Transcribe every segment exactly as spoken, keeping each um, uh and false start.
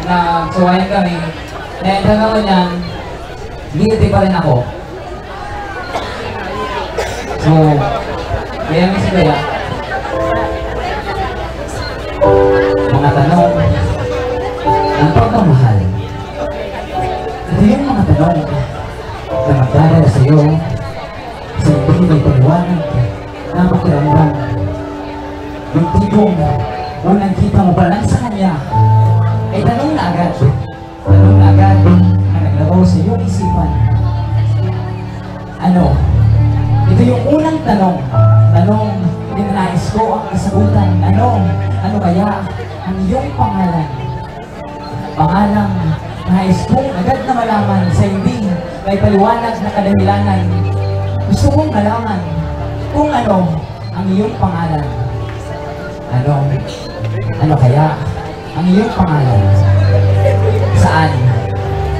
Nagsuwayan kami. Then, hanggang ngunyan, guilty pa rin ako. So, kaya mismo kaya, mga tanong ng pagmamahal. Ito yung mga tanong na magdadala sa'yo sa hindi may paliwanag na pakiramdam. Yung tipong unang kita mo pa lang sa kanya, ay tanong na agad. Tanong na agad na naglabaw sa iyong isipan. Ano? Ito yung unang tanong. Tanong, ninanais ko ang kasagutan. Ano? Ano kaya ang iyong pangalan? Pangalang nais kong agad na malaman sa hindi may paliwanag na kadahilanan. Gusto kong malaman kung ano ang iyong pangalan. Ano? Ano kaya ang iyong pangalan? Saan?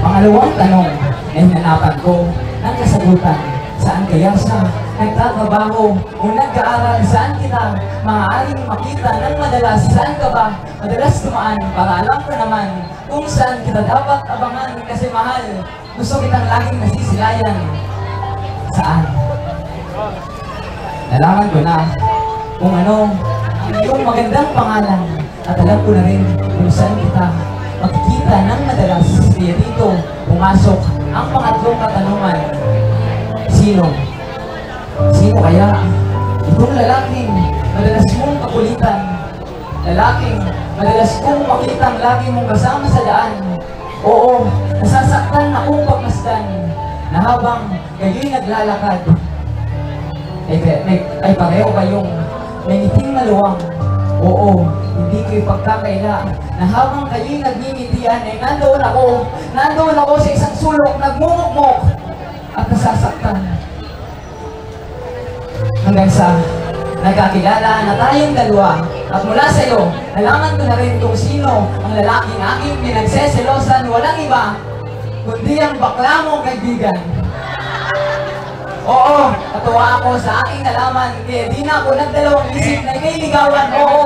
Pangalawang tanong na hinanapan ko ng kasagutan. Saan kaya siya nagtatrabaho o nag-aaral? Saan kita maaaring makita ng madalas? Saan ka ba madalas dumaan? Para alam ko naman kung saan kita dapat abangan. Kasi mahal, gusto kitang laging nasisilayan. Saan? Nalaman ko na kung ano ang iyong magandang pangalan at alam ko na rin kung saan kita makikita ng madalas. Kaya dito pumasok ang pangatlong katanungan. Sino? Sino kaya itong lalaking madalas mong kakulitan? Lalaking madalas kong makitang lagi mong kasama sa daan. Oo, nasasaktan akong pagmasdan na habang kayo'y naglalakad, ay, pe- may, ay pareho kayong may ngiting maluwang. Oo, hindi ko ipagkakaila na habang kayo'y nagngingitian ay nandoon ako, nandoon ako sa isang sulok, nagmumukmok at nasasaktan. Hanggang sa nagkakilala na tayong dalawa, at mula sa'yo, nalaman ko na rin kung sino ang lalaking aking pinagseselosan, walang iba kundi ang bakla mong kaibigan. Oo, natuwa ako sa aking nalaman, kaya di na ako nagdalawang isip na ikay ligawan. Oo,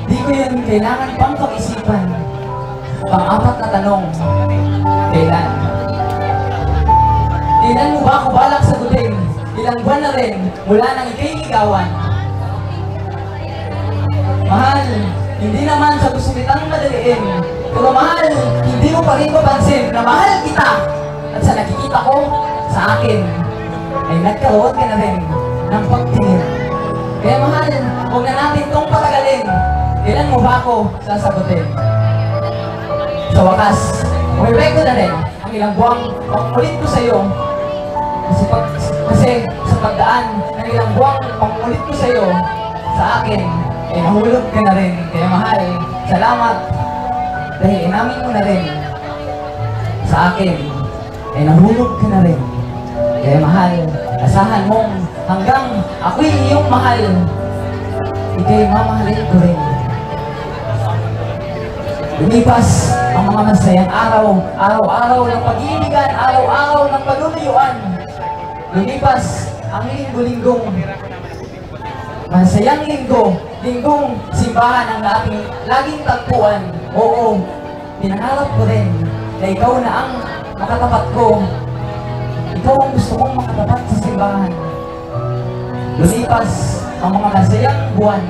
di ko yun kailangan pang pag-isipan. Pang-apat na tanong, kailan? Kailan mo ba ako balak sagutin? Ilang buwan na rin mula nang ikay ligawan. Mahal, hindi naman sa gusto kitang madaliin. Pero mahal, hindi mo pa rin mapansin na mahal kita. At sa nakikita ko, sa akin, ay nagkaroon ka na rin ng pagtingin. Kaya mahal, huwag na natin tong patagalin. Kailan mo ba ako sasagutin? Sa wakas, umiwek ko na rin ang ilang buwang pangulit ko sa'yo. Kasi, pag, kasi sa pagdaan ng ilang buwang pangulit ko sa'yo, sa akin, eh, nahulog ka na rin. Kaya mahal, salamat dahil inamin mo na rin sa akin, eh, nahulog ka na rin. Kaya mahal, asahan mong hanggang ako'y iyong mahal, ika'y mamahalin ko rin. Lumipas ang mga masayang araw, araw-araw ng pag-iibigan, araw-araw ng panunuyuan. Lumipas ang linggo-linggong masayang linggo, linggong simbahan ang ating laging tagpuan. Oo, pinangarap ko rin na ikaw na ang makatapat ko. Ikaw ang gusto kong makatapat sa simbahan. Lumipas ang mga masayang buwan,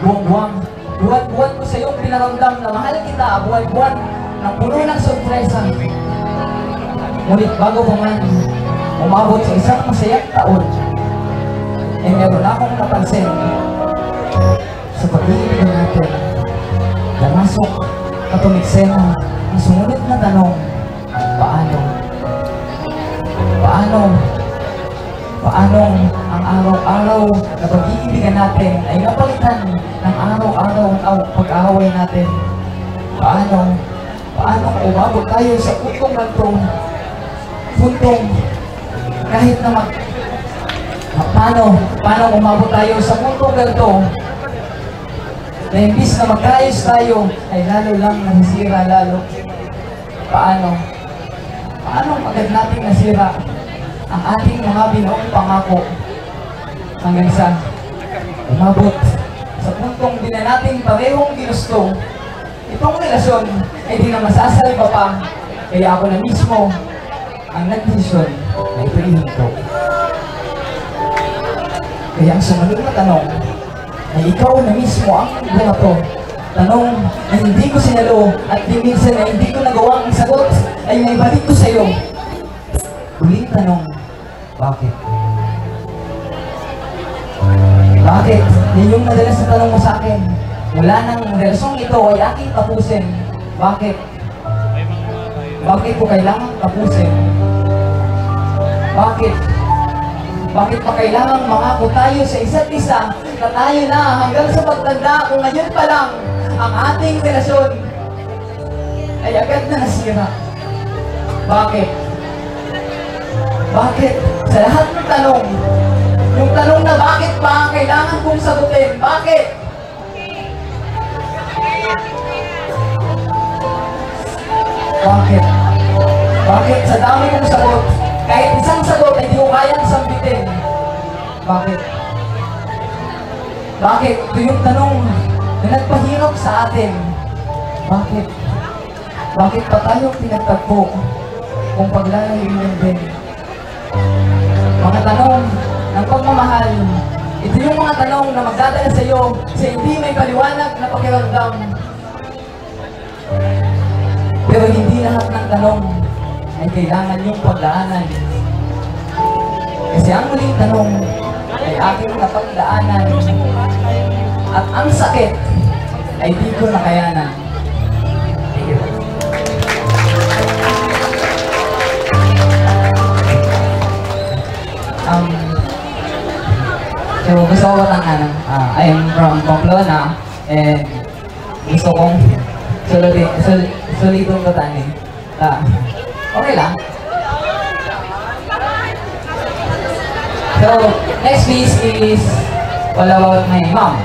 buwang-buwang. Buwan-buwan ko sa iyong pinaramdam na mahal kita, buwan-buwan na puno ng sorpresa. Ngunit bago pa man umabot sa isang masayang taon, eh, meron akong napansin sa pag-iibig natin. Pumasok at umeksena ang sumunod na tanong, paano? Paano? Paanong ang araw-araw na pag-iibigan natin ay napalitan ng araw-araw na pag-aaway natin? Paano? Paano kung umabot tayo sa puntong ganito? Puntong kahit na mag-, paano? Paano kung umabot tayo sa puntong ganito na imbis na magkaayos tayo, ay lalo lang nasisira lalo? Paano? Paano agad nating nasira ang ating mga binuong pangako? Hanggang sa umabot sa puntong di na natin parehong ginusto, Itong relasyon ay di na masasalba pa, kaya ako na mismo ang nagdesisyon na ito ihinto. Kaya ang sumunod na tanong ay ikaw na mismo ang bumato. Tanong na hindi ko sinalo at di minsan na hindi ko nagawang isagot ay may balik ko sa'yo. Huling tanong, bakit? Bakit? Yan yung madalas na tanong mo sa akin. Mula nang relasyong ito ay aking tapusin. Bakit? Bakit ko kailangang tapusin? Bakit? Bakit pa kailangang mangako tayo sa isa't isa na tayo na hanggang sa pagtanda kung ngayon pa lang ang ating relasyon ay agad na nasira? Bakit? Bakit? Sa lahat ng tanong, yung tanong na bakit pa ang kailangan kong sagutin? Bakit? Bakit? Bakit? Sa dami kong sagot, kahit isang sagot ay di ko kayang sambitin. Bakit? Bakit? Ito yung tanong na nagpahirap sa atin. Bakit? Bakit pa tayo pinagtagpo kung paglalayo mo din? Mga tanong ng pagmamahal. Ito yung mga tanong na magdadala sa'yo sa hindi may paliwanag na pakiramdam. Pero hindi lahat ng tanong ay kailangan yung pagdaanan. Kasi ang muling tanong ay aking napagdaanan. At ang sakit ay di ko nakayanan. Thank you. Um, so, gusto ko batang ano, ah, I am from Pamplona, and gusto kong sulati-, sul-, suliton ko tani. Ah, okay lang. So, next piece is all about my mom.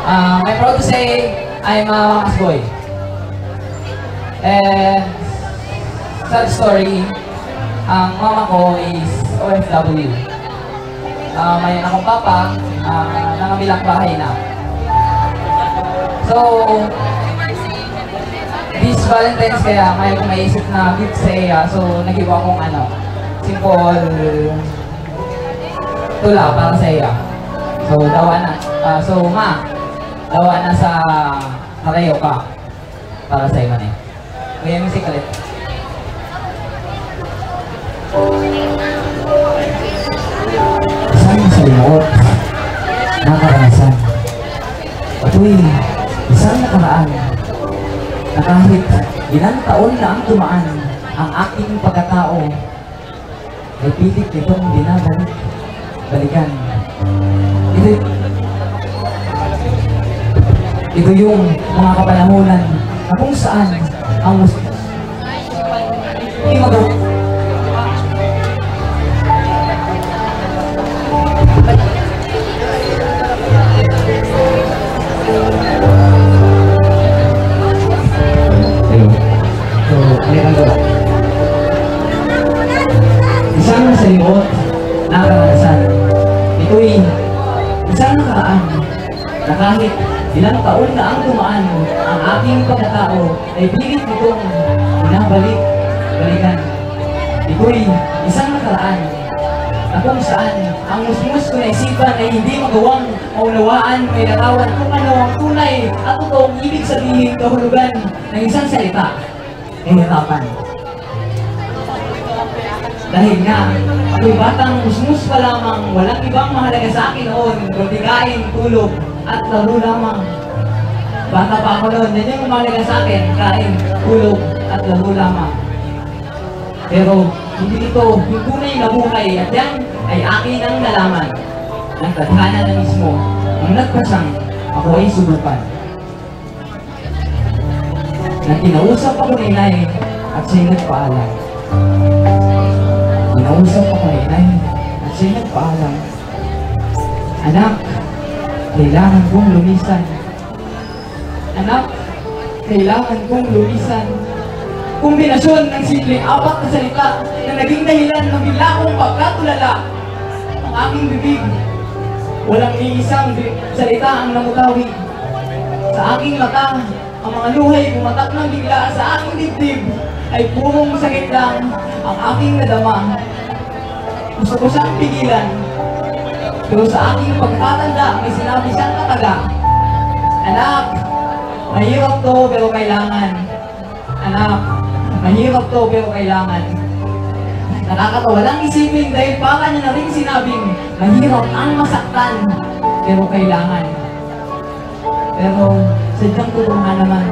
Ah, I'm proud to say, I'm a mama's boy. And sad story, ang mama ko is O F W. Ah, may akong papa, ah, nangabilang bahay na. So, this Valentine's kaya may akong maisip na gift sa iya. So, naghiwa akong ano, simple tula para sa iya. So, dawa na. Ah, so, ma, dawa na sa karayo ka. Para sa iyo man eh. Kuya, music ulit. Isang masalimuot na karanasan. Ito'y isang nakaraan na kahit ilang taon na ang dumaan, ang aking pagkatao ay pilit nitong binabalik, balikan. Ito, ito yung mga kapanahonan na kung saan ang mus-, di mag- Hello. So, ano yung tanong? Isang masalimuot na karanasan. Ito'y isang nakaraan na kahit ilang taon na ang dumaan, ang aking pagkatao ay pilit nitong binabalik, balikan. Ito'y isang nakaraan na kung saan ang musmus ko na isipan ay hindi magawang maunawaan, mailarawan kung ano ang tunay at totoong ibig sabihin, kahulugan ng isang salita, kahirapan. Dahil nga, ako'y batang musmus pa lamang, walang ibang mahalaga sa akin noon, kundi kain, tulog, at laro lamang. Bata pa ako noon, yan yung mahalaga sa akin, kain, tulog, at laro lamang. Pero hindi ito yung tunay na buhay, at yan ay akin ang nalaman ng tadhana na mismo ang nagpasang ako ay sugrupan. Na kinausap ako ni Inay at siya'y nagpaalam. Kinausap ako ni Inay at siya'y nagpaalam, "Anak, kailangan kong lumisan. Anak, kailangan kong lumisan." Kombinasyon ng simpleng apat na salita na naging dahilan ng bigla kong pagkatulala. Ang aking bibig, walang iisang bi-, salita ang namutawi. Sa aking mata, ang mga luhay bumatak ng bigla sa aking dibdib ay purong sakit lang ang aking nadama. Gusto ko siyang pigilan, pero sa aking pagkatanda, may sinabi siyang kataga, "Anak, mahirap 'to, pero kailangan. Anak, mahirap 'to, pero kailangan." Nakakatawa lang isipin dahil para niya na rin sinabing, "Mahirap ang masaktan, pero kailangan." Pero sadyang totoo nga naman.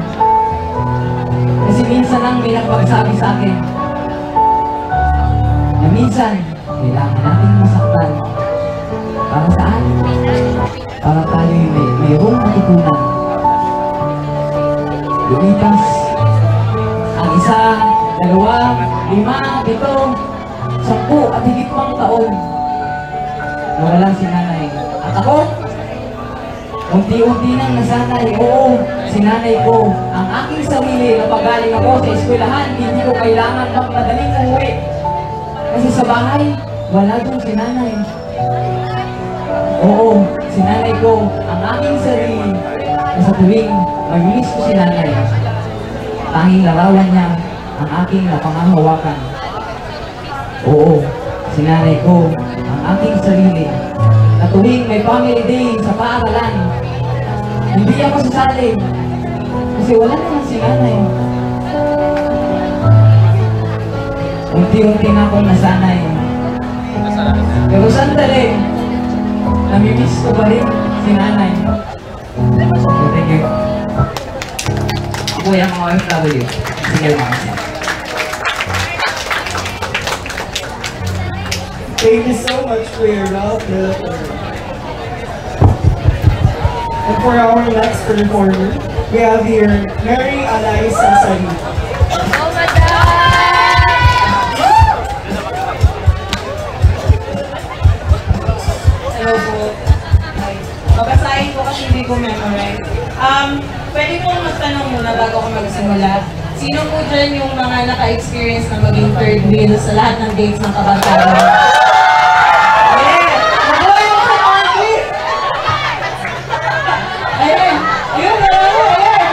Kasi minsan lang may nakapagsabi sa akin na minsan kailangan nating masaktan. Para saan? Para tayo'y may, mayroong matutunan. Lumipas ang isa, dalawa, lima, pito, sampu at higit pang taon na walang si nanay. At ako, unti-unti nang nasanay, oo, si nanay ko, ang aking sarili na pagaling ako sa eskwelahan, hindi ko kailangan magmadaling umuwi. Kasi sa bahay, wala dong si nanay. Oo, si nanay ko, ang aking sarili, na sa tuwing mamimiss ko si nanay, tanging larawan niya ang aking napangahawakan. Oo, si nanay ko, ang aking sarili, na tuwing may family day sa paaralan, hindi ako sasali kasi wala naman si nanay. Unti-unti na akong nasanay. Pero sandali, namimiss ko pa rin si nanay. Thank you. Ako yung mga O F W. Sige, mga. Thank you so much, Kuya Ralph. And for our next performer, we have here Mary Alay Sasali. Hello po. Babasahin ko kasi hindi ko memorize. Um, pwede pong magtanong muna bago ako magsimula. Sino po dyan yung mga naka-experience na maging third wheel sa lahat ng dates ng kabarkada? Yeah! Nabuhay mo sa party! Ayan! Ayun! Ayan!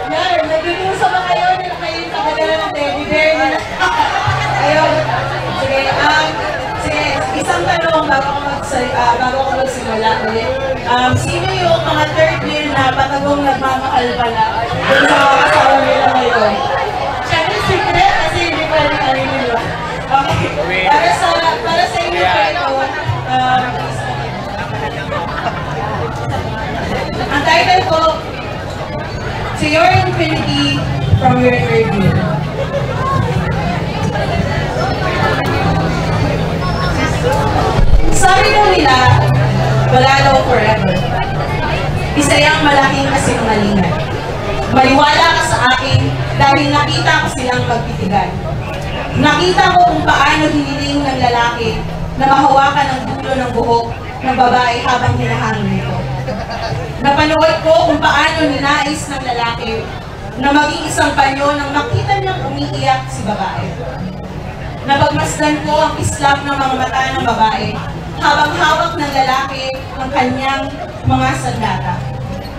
Ayan! Nagdudusa ba kayo? Hindi na kayo yung tagal ng teddy bear? Ayun. Sige, um, sige, isang tanong bago ako magsal-, ah, bago ako magsimula ulit. Um, sino yung mga third wheel na patagong nagmamahal pala dun sa mga asawa nila ngayon? Siyempre, secret kasi hindi pwede aminin, di ba? Okay. Para sa, para sa inyo po ito, um, ang title po, To your infinity, from your third wheel. Sabi daw nila, wala daw forever. Isa yang malaking kasinungalingan. Maniwala ka sa akin dahil nakita ko silang magtitigan. Nakita ko kung paano hiniling ng lalaki na mahawakan ang dulo ng buhok ng babae habang hinahangin ito. Napanood ko kung paano ninais ng lalaki na maging isang panyo nang makita niyang umiiyak si babae. Napagmasdan ko ang kislap ng mga mata ng babae habang hawak ng lalaki ang kanyang mga sandata,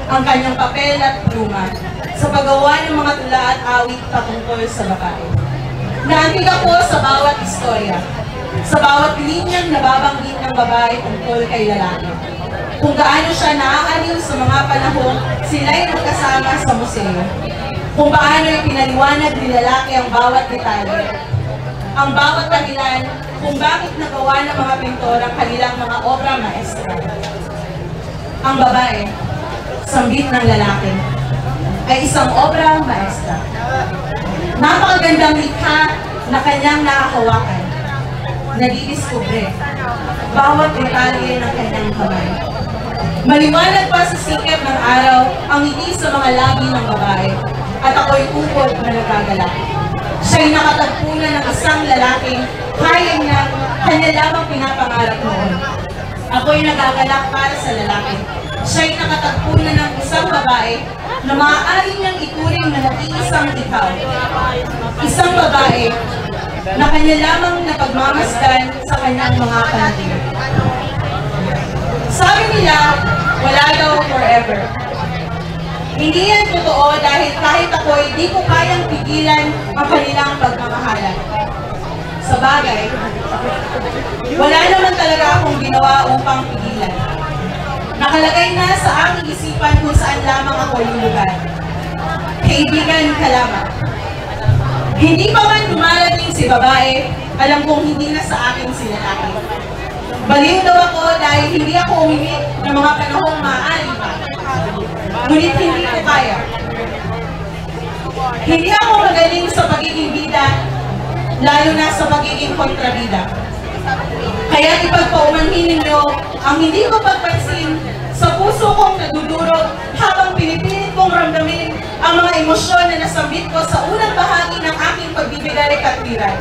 ang kanyang papel at pluma sa paggawa ng mga tula at awit patungkol sa babae. Naantig ako sa bawat istorya, sa bawat linyang nababanggit ng babae tungkol kay lalaki. Kung gaano siya naaaliw sa mga panahong sila'y magkasama sa museo. Kung paano ipinaliwanag ni lalaki ang bawat detalye, ang bawat dahilan kung bakit nagawa ng mga pintor ang kanilang mga obra maestra. Ang babae, sambit ng lalaki, ay isang obra maestra. Napakagandang likha na kanyang nahahawakan, nadidiskubre, bawat detalye ng kanyang kamay. Maliwanag pa sa sikat ng araw ang ngiti sa mga labi ng babae, at ako'y upod na nagagalak. Siya'y nakatagpo na ng isang lalaking hayang na kanya lamang pinapangarap noon. Ako'y nagagalak para sa lalaki. Siya'y nakatagpo na ng isang babae na maaari niyang ituring na nag-iisang ikaw. Isang babae na kanya lamang napagmamasdan sa kanyang mga panaginip. Sabi nila, wala daw forever. Hindi yan totoo dahil kahit ako'y di ko kayang pigilan ang kanilang pagmamahalan. Sa bagay, wala naman talaga akong ginawa upang pigilan. Nakalagay na sa aking isipan kung saan lamang ako lulugar. Kaibigan ka lamang. Hindi pa man dumarating si babae, alam kong hindi na sa akin si lalaki. Baliw daw ako dahil hindi ako umiwi ng mga panahong maaari pa. Ngunit hindi ko kaya. Hindi ako magaling sa pagiging bida, lalo na sa pagiging kontrabida. Kaya ipagpaumanhin ninyo ang hindi ko pagpansin sa puso kong nagdudurog habang pinipilit kong ramdamin ang mga emosyon na nasambit ko sa unang bahagi ng aking pagbibigay katwiran.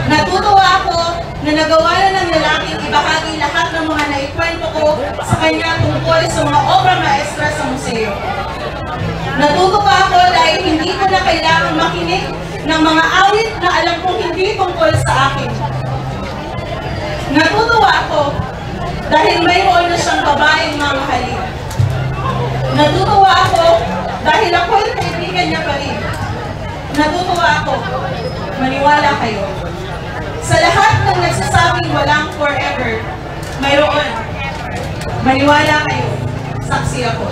Natutuwa ako na nagawa na ng lalaking ibahagi lahat ng mga naikwento ko sa kanya tungkol sa mga obra maestra sa museo. Natutuwa ako dahil hindi ko na kailangang makinig ng mga awit na alam kong hindi tungkol sa akin. Natutuwa ako dahil mayroon na siyang babaeng mamahalin. Natutuwa ako dahil ako'y kaibigan niya pa rin. Natutuwa ako. Maniwala kayo. Sa lahat ng nagsasabing walang forever, mayroon. Maniwala kayo. Saksi ako.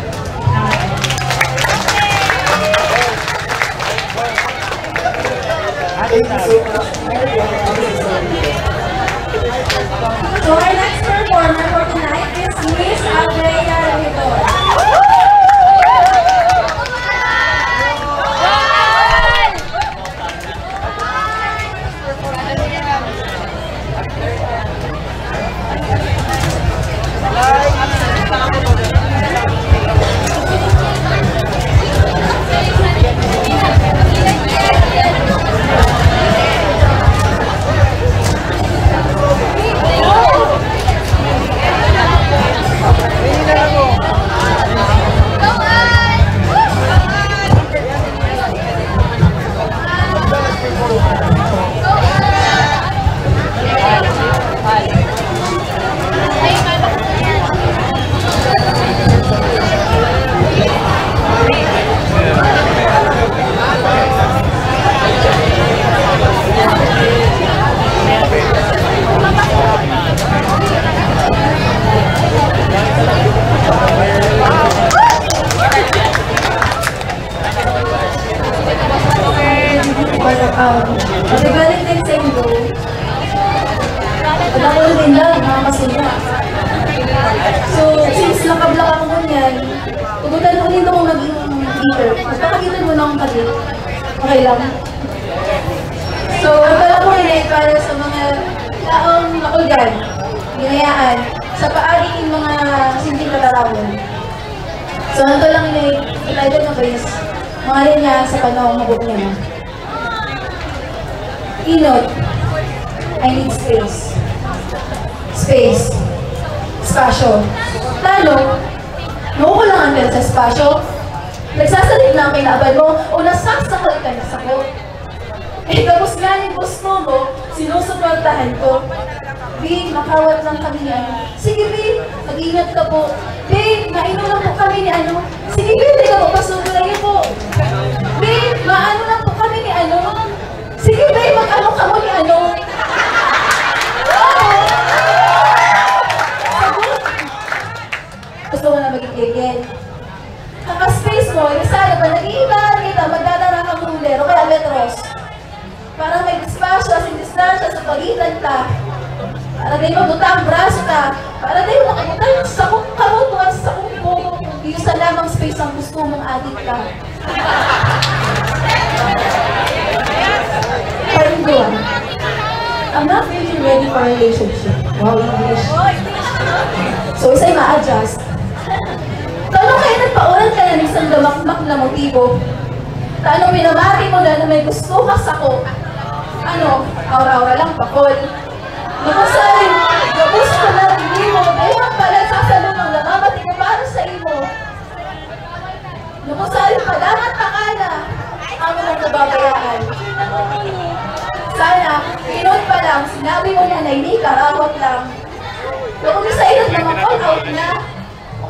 Thank you so much. So our next performer for tonight is Miss Andrea Rico. Happy Valentine's sa inyo. At ako rin lang, mga kasuya. So, since nakablak ako ngunyan, tugutan ko nito kung naging bitter. Magpakagitan mo na akong kadit. Okay lang. So, ang pala ko rin ay para sa mga taong nakulgan, ginayaan, sa paagi ng mga simpleng katarawon. So, ano to lang ini, itayo na ba is, mga rin niya sa panahon mabot niya na. Inot, I need space. Space. Espasyo. Tano, nakukulangan ka sa espasyo? Nagsasalit na ang kinaaban mo o nasasakal ka na sako? Eh, tapos nga yung gusto mo, sinusuportahan ko. Babe, makawat lang kami ni ano. Sige, babe, mag-ingat ka po. Babe, mainom lang po kami ni ano. Sige, babe, teka po, pasugo lang niyo po. Babe, maano lang po kami ni ano. Sige, babe, mag-ano ka mo ni ano. Sagot. Gusto ko na maging alien. Kaka-space mo, yung sana pa nag-iibahan kita, magdadara kang ruler o kaya metros. Para may espasyo, asin distansya sa pagitan ta. Para di mabuta ang braso ta. Para di mo nakabuta yung sakong kabutuan sa sakong puno. Yung sa lamang space ang gusto mong adik ka. Parinduan. I'm not really ready for a relationship. Wow, English. So, isa'y ma-adjust. Tano kaya nagpaoran ka na ng isang damakmak na motibo? Tano pinamati mo na, na may gusto ka sako? Ano, aura-aura lang, pakol. Nakusay, gabos ka na, tingin mo, dahil ang pala sasalubong na mamati ko para sa imo. Nakusay, padamat pa ka na, amo nang kababayaan. Sana, inot pa lang, sinabi mo na na hindi karawat lang. Kung sa inot na ma-call out na,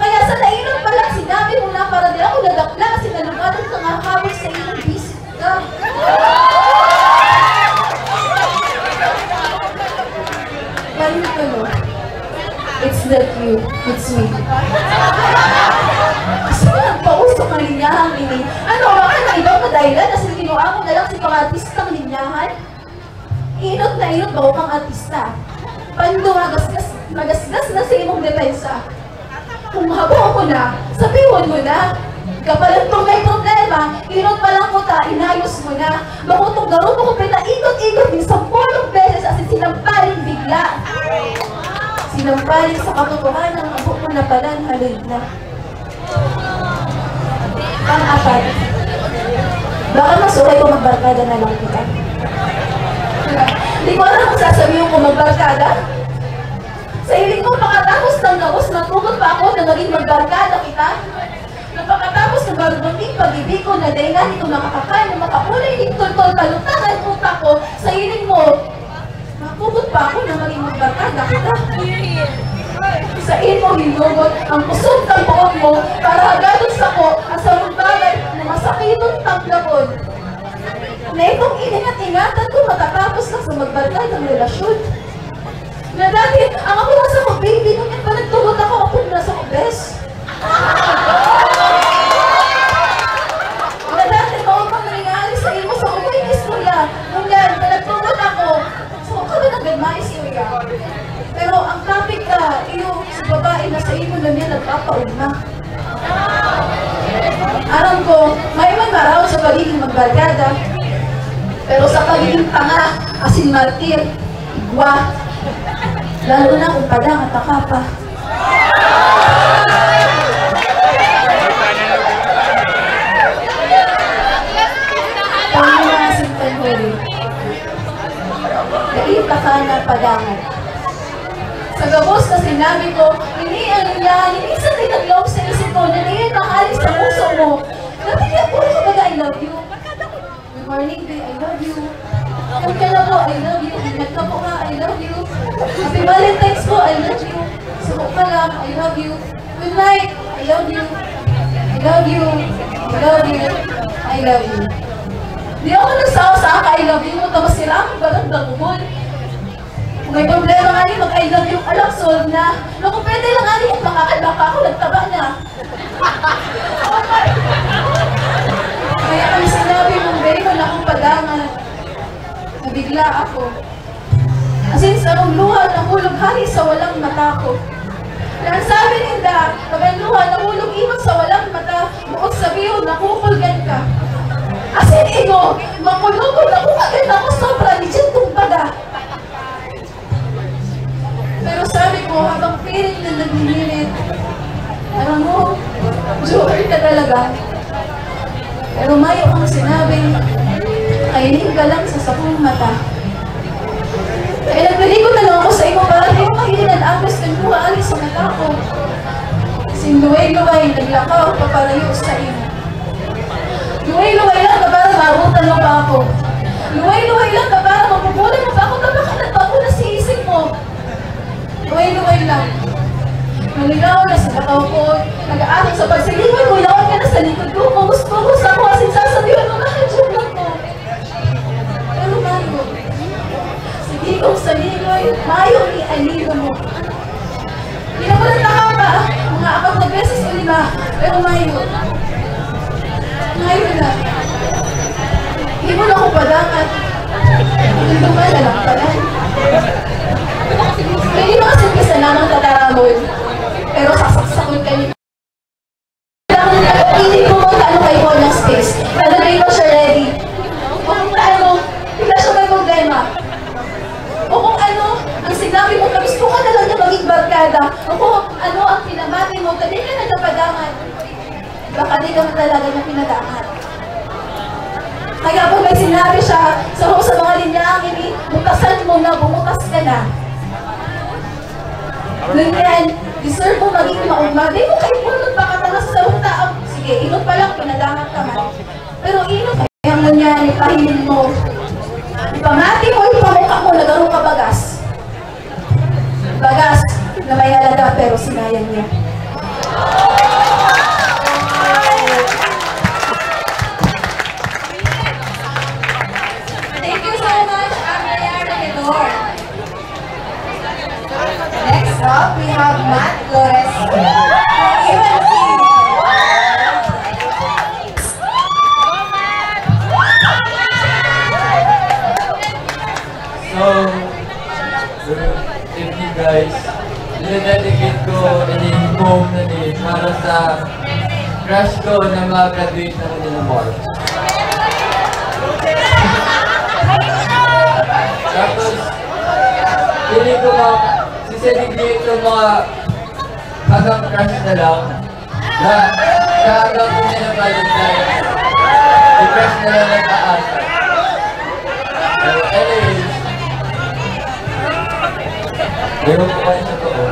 Kaya sa nainot pa lang sinabi mo na para di ako nadakla, sinalugadan ka nga habang sa iyong bisita. Paano ka, no? It's not you, it's me. Gusto ko nagpauso ka niya, ini. Ano, baka na ibang madahilan na sininoan mo na lang si pangatistang linyahan? Inot na inot ba kang artista? Pando, magasgas, magasgas na sa imong depensa. Kung habo ko na, sabihin mo na. Kapalantong may problema, inot pa lang ko ta, inayos mo na. Bakutong garo mo ko pinaikot-ikot ng sampolong beses asin sinampaling bigla. Sinampaling sa katotohanan, habo ko na pala, haloy na. Pang-apat, baka mas okay kung magbarkada na lang kita. Di ko alam kung sasabihin ko magbarkada. Sa hiling ko, pakatapos ng gabos, nagtugot pa ako na maging magbarkada kita. Nang pakatapos ng barubunting pag-ibig ko na dai na nito makakakan na makaulay ning toltol palutangan utak ko, sa hiling mo, Makugot pa ako na maging magbarkada kita. Sa imo hinugot ang kusog kan buot mo para hagadon sako ang sarong bagay na masakiton tanggapon. Na itong ingat-ingatan ko matatapos lang sa magbarkadang relasyon. Na dati, ang ako nasa ko, baby, ngunyan pa nagtugot ako, ako nasa ko, bes. Na dati, mao pang nangyari sa imo sa ubay na istorya. Ngunyan, na nagtugot ako, So, ka ba nagdagmais, kuya? Pero ang topic ka, iyo, sa babae na sa imo na niya nagpapaugma. Aram ko, may man maraot sa pagiging magbarkada, pero sa pagiging tanga, asin martir, igwa, lalo na kung padang at taka pa. Paano na asin tanghuri? Dai pa ka napadangat. Sa gabos na sinabi ko, ini ang nangyari, minsan din naglaog sa isip ko na niya nakalis sa puso mo. Dati niya puro ka baga, "I love you." Good morning, babe, "I love you." Ang ka na po, "I love you." Ingat ka po nga, "I love you." Happy Valentine's po, "I love you." Suko ka lang, "I love you." Good night. I love you. I love you. I love you. I love you. Di ako nagsawa sa "I love you" mo, tapos sila ang bagang dakuhon. Kung may problema nga ni mag-I love you, alam, solve na. Naku, pwede lang nga ni, kung makakadbak pa ako, nagtaba na. Kaya ang sinabi mong, "Raymond, akong padangan." Nabigla ako. Asin sarong luha nahulog hali sa walang mata ko. Nang sabi ninda, "Pag ang luha nahulog inot sa walang mata, buot sabihon, nakukulgan ka." Asin ingo, makulog ako, kagan ako sobra ni Jin, kumbaga. Pero sabi ko, habang pilit na nagninirit, "Alam mo, joker ka talaga." Pero mayo kang sinabi, "Kailing ka lang sa sakong mata." Kaya nagpaligo na lang ako sa imo para di mo mahiling an agos kan luha ali sa mata ko. Sinluway-luway, naglakaw paparayo sa imo. Luway-luway lang na para maabutan mo pa ako. Luway-luway lang na para mapupunan mo pa ako, na baka nagbago na si isip mo. Luway-luway lang. Naligaw na sa lakaw ko, nag-aasang sa pagsilingon ko, yaon ka na sa likod ko, pugos-pugos ako, asin sasabihan mo, "Mahal, joke lang ko." Pero mayo. Sige kong saligoy, mayo ni alino mo. Pinapalit na ka ba? Mga apat na beses o lima, pero mayo. Mayo na. Di mo na ko padangat. Hindi ka na lang pala. Pwede ba kasi umpisa namang tataramon? Pero sasaksakon ka ni Hindi po mo kano kayo po ng space. Kano kayo po siya ready? O kung ano, hindi siya may problema. O kung ano, ang sinabi mo, na gusto ka na lang niya maging barkada. O kung ano ang pinamati mo, kadi ka nagkapadangan. Baka di ka talaga niya pinadangan. Kaya pag may sinabi siya, sa, sa mga linyang ini, butasan mo na, bumutas ka na. Ngunyan, deserve mo maging maugma. Di mo kayo po nagpakatanga sa sarong tao. Sige, inot pa lang, pinadangat ka man. Pero inot kaya ngunyan, ipahiling mo. Ipamati mo, ipamukha mo, nagaro ka bagas. Bagas na may halaga, pero sinayang niya. Guys, dinededicate ko ini poem na ni para sa crush ko na mag-graduate na rin ng mall. Tapos, feeling ko mga, si Cedric Vieto, mga hanggang crush na lang. Na, sa hanggang kung may na-Valentine's, i-crush na lang ang taas. Pero anyways, meron po kayo sa totoo.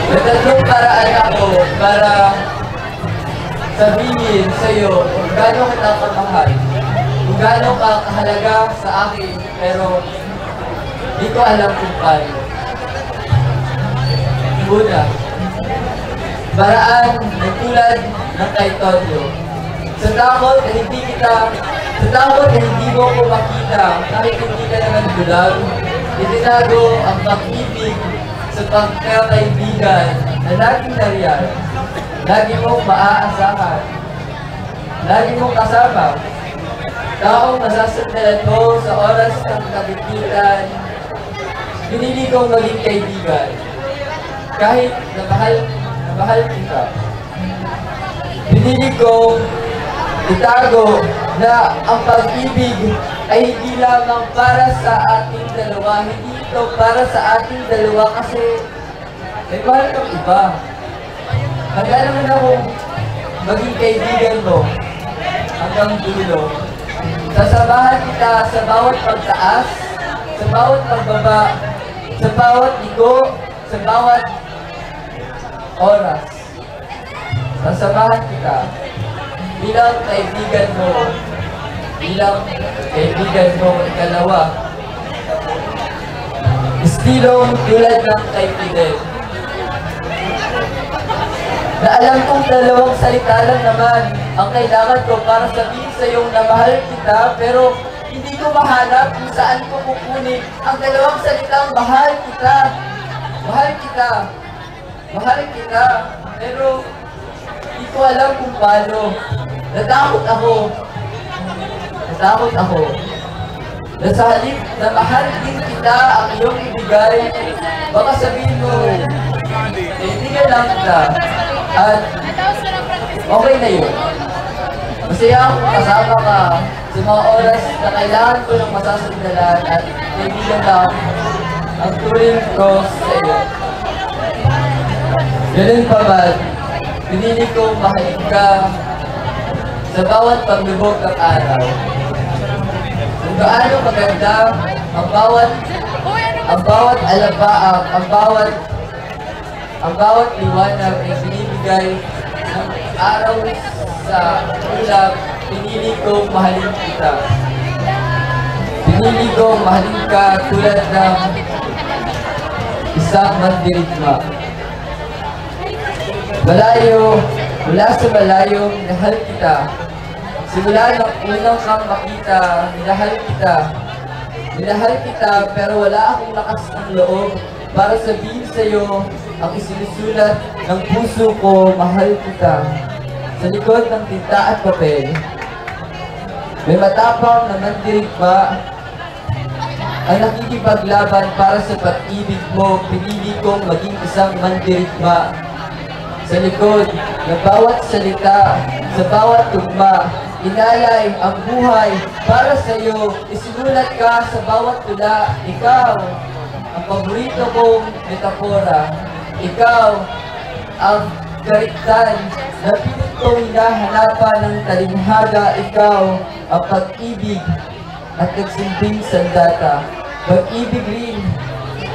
May tatlong paraan ako para sabihin sa'yo kung gaano kita kamahal, kung gaano ka kahalaga sa akin, pero di ko alam kung paano. Una, paraan na tulad ng kay Tonyo. Sa takot na hindi kita, sa takot na hindi mo ko makita, kahit hindi ka naman bulag, itinago ang pag-ibig sa pagkakaibigan na laging nariyan, lagi mong maaasahan, lagi mong kasama, taong masasandalan mo sa oras ng kagipitan, pinili kong maging kaibigan, kahit na mahal, na mahal kita. Pinili kong itago na ang pag-ibig ay hindi lamang para sa ating dalawa, hindi ito para sa ating dalawa kasi may mahal kang iba. Handa naman akong maging kaibigan mo hanggang dulo. Sasamahan kita sa bawat pagtaas, sa bawat pagbaba, sa bawat liko, sa bawat oras. Sasamahan kita bilang kaibigan mo, bilang kaibigan mo ikalawa. Estilong tulad ng kay Fidel. Na alam kong dalawang salita lang naman ang kailangan ko para sabihin sa iyong na mahal kita, pero hindi ko mahanap kung saan ko kukunin ang dalawang salitang mahal kita. Mahal kita. Mahal kita. Pero di ko alam kung paano. Natakot ako. Natakot ako. Na sa halip na mahal din kita ang iyong ibigay, baka sabihin mo, kaibigan lang kita. At okay na yun. Masaya akong kasama ka sa mga oras na kailangan ko ng masasandalan at kaibigan lang ang turing ko sa iyo. Ganun pa man, pinili kong mahalin ka sa bawat paglubog ng araw. Kung gaano maganda ang bawat, ang bawat alabaang, ang bawat, ang bawat liwanag na binibigay ng araw sa ulap, pinili kong mahalin kita. Pinili kong mahalin ka tulad ng isang mandirigma. Malayo, mula sa malayo, minahal kita. Simula nung unang kang makita, minahal kita. Minahal kita, pero wala akong lakas ng loob para sabihin sa'yo ang isinusulat ng puso ko, mahal kita. Sa likod ng tinta at papel, may matapang na mandirigma ang nakikipaglaban para sa pag-ibig mo, pinili kong maging isang mandirigma. Sa likod ng bawat salita, sa bawat tugma, inalay ang buhay para sa'yo, isinulat ka sa bawat tula. Ikaw, ang paborito kong metapora. Ikaw, ang kariktan na pilit kong hinahanapan ng talinghaga. Ikaw, ang pag-ibig at nagsilbing sandata. Pag-ibig rin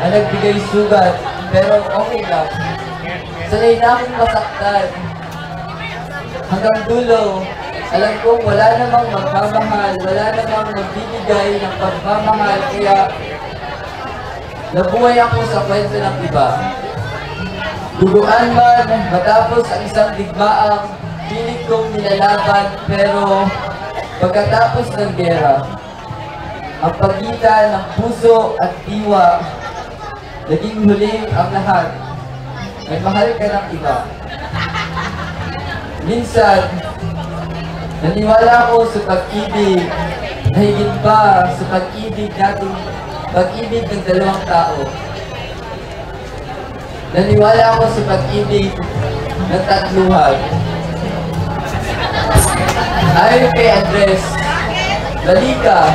ang nagbigay sugat, pero okay lang. Sanay na akong masaktan. Hanggang dulo, alam kong wala namang magmamahal, wala namang magbibigay ng pagmamahal, kaya nabuhay ako sa kwento ng iba. Duguan man matapos ang isang digmaang pilit kong nilalaban, pero pagkatapos ng gera, ang pagitan ng puso at diwa, naging huli ang lahat. May mahal ka ng iba. Minsan, naniwala ako sa pag-ibig na higit pa sa pag-ibig natin, pag-ibig ng dalawang tao. Naniwala ako sa pag-ibig ng tatluhan. Ayon kay Andres, mali ka.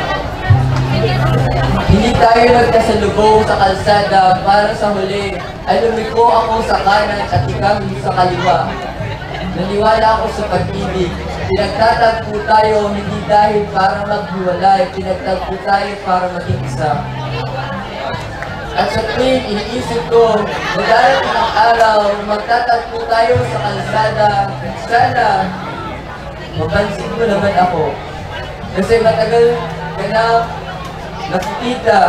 Hindi tayo nagkasalubong sa kalsada para sa huli ay lumiko ako sa kanan at ikaw sa kaliwa. Naniwala ako sa pag-ibig. Pinagtatagpo tayo hindi dahil para maghiwalay, pinagtagpo tayo para maging isa. At sa tuwing iniisip ko na darating ang araw na magtatagpo tayo sa kalsada, sana mapansin mo naman ako. Kasi matagal ka na nakikita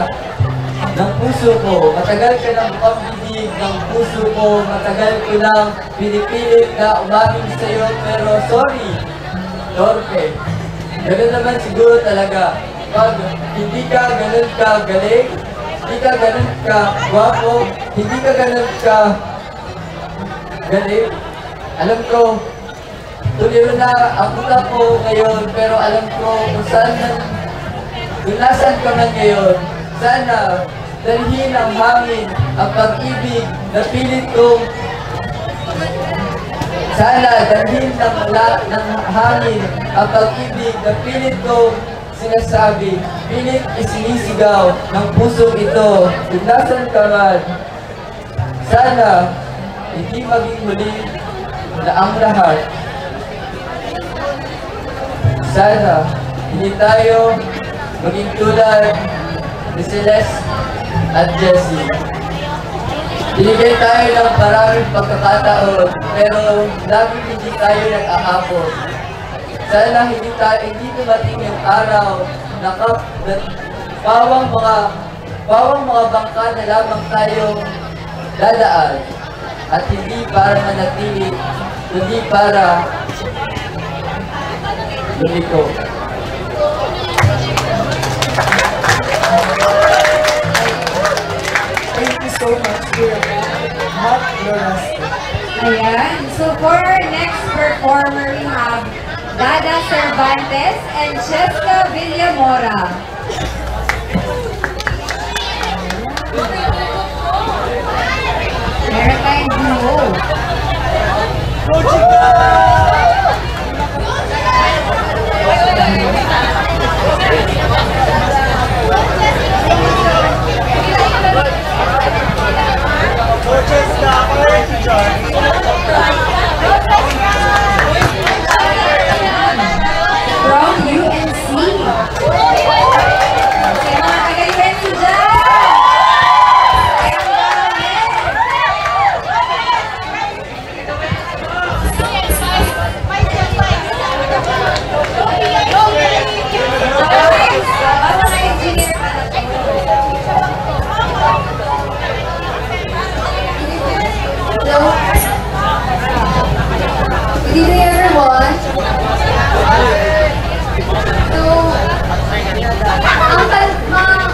ng puso ko. Matagal ka na bukang bibig ng puso ko. Matagal ko nang pinipilit na umamin sa'yo. Pero sorry, torpe. Ganun naman siguro talaga. Pag hindi ka ganun ka galing, hindi ka ganun ka gwapo, hindi ka ganun ka galing, alam ko, tuloy na ang utak ko ngayon, pero alam ko kung saan, kung nasaan ka man ngayon. Sana, dalhin ng hangin ang pag-ibig na pilit kong, sana, dalhin ng, la, ng hangin ang pag-ibig na pilit kong sinasabi, pilit isinisigaw ng pusong ito, kung nasaan ka man. Sana, hindi maging huli na ang lahat. Sana, hindi tayo maging tulad ni Celeste at Jessie. Binigyan tayo ng maraming pagkakataon, pero laging hindi tayo nag-aabot. Sana hindi ta-, hindi dumating yung araw na kap-, na pawang mga, pawang mga bangka na lamang tayong dadaan at hindi para manatili, kundi para lumiko. Thank you so much, Kuya Matt Loraste. Ayan. So, for our next performer, we have Dada Cervantes and Cheska Villamora. Maritime Duo. From U N C. Sa mga taga-U N C dyan! Hello. Good evening, everyone. So, ang tan-, ma-,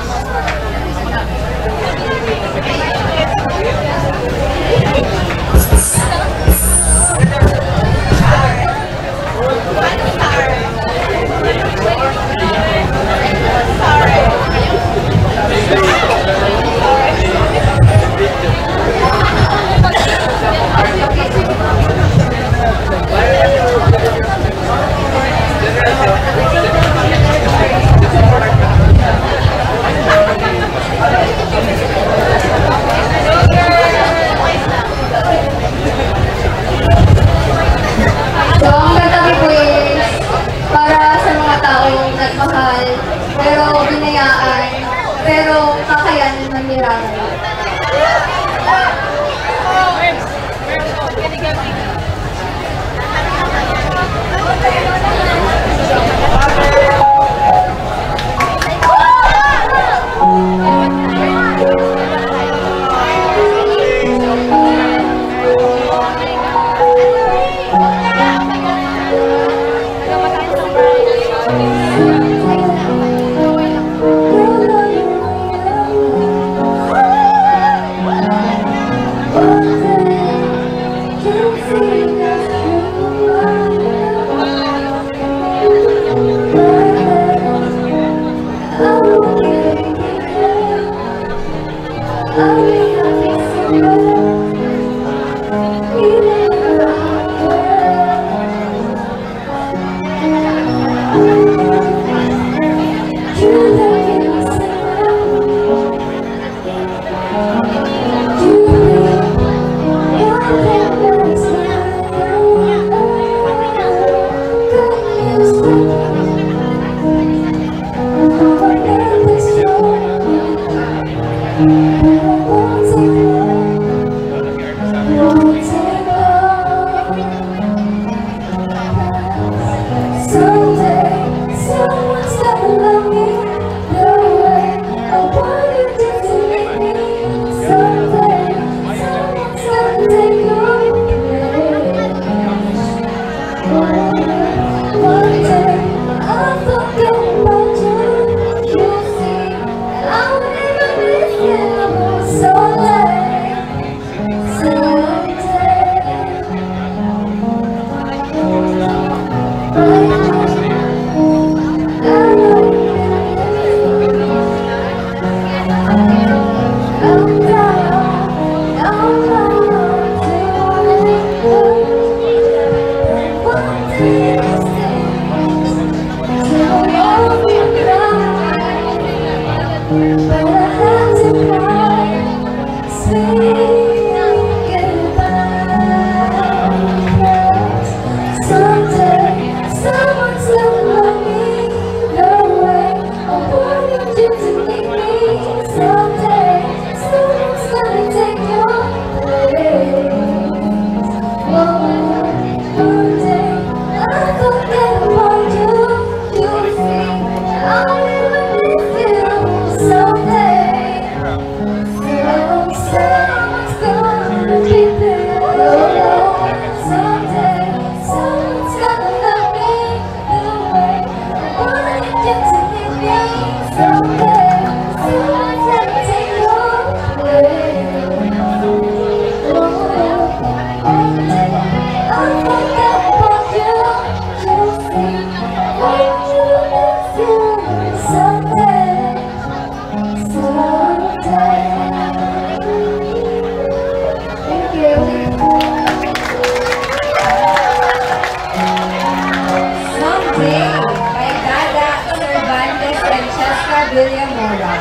Someday, by Dada Cervantes Francesca Villamora.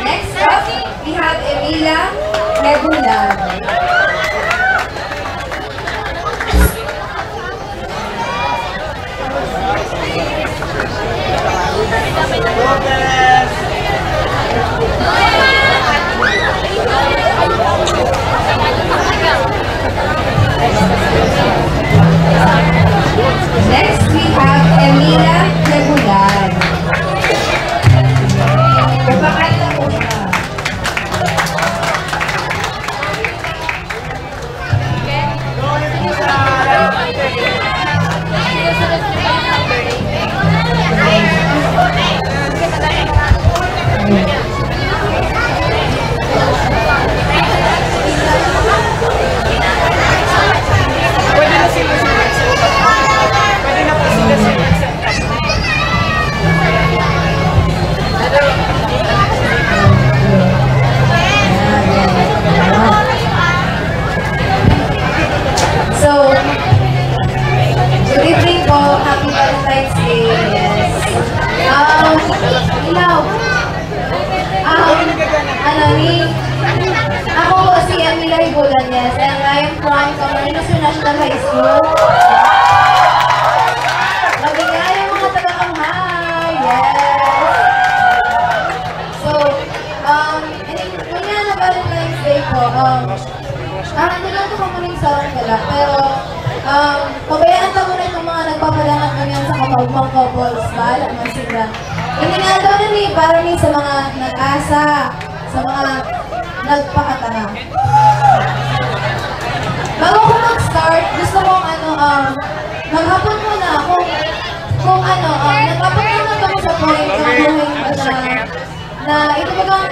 Next up, we have Emilia Regular. Next, we have Emilia Regular. Papakanta po siya. So, good evening po. Happy Valentine's Day. Yes. Um, ilaw. Um, ano ni, ako po si Emily Bulañez, and I am from Camarines International High School. Magbigay ang mga taga-Kamhay. Yes. So, um, and then, ngunyan na Valentine's Day po, um, ah, hindi lang po kamo ning sarong dala, pero, um, pabayaan ta muna itong mga nagpapadangat ngunyan sa kapagmang couples, bahala man sila. Ini nga daw na ni, para ni sa mga nag-asa, sa mga nagpakatanga. Bago ko mag-start, gusto kong ano, um, maghapon muna kung, kung ano, um, nag-abot naman kami sa point na buhay na, na ito bagang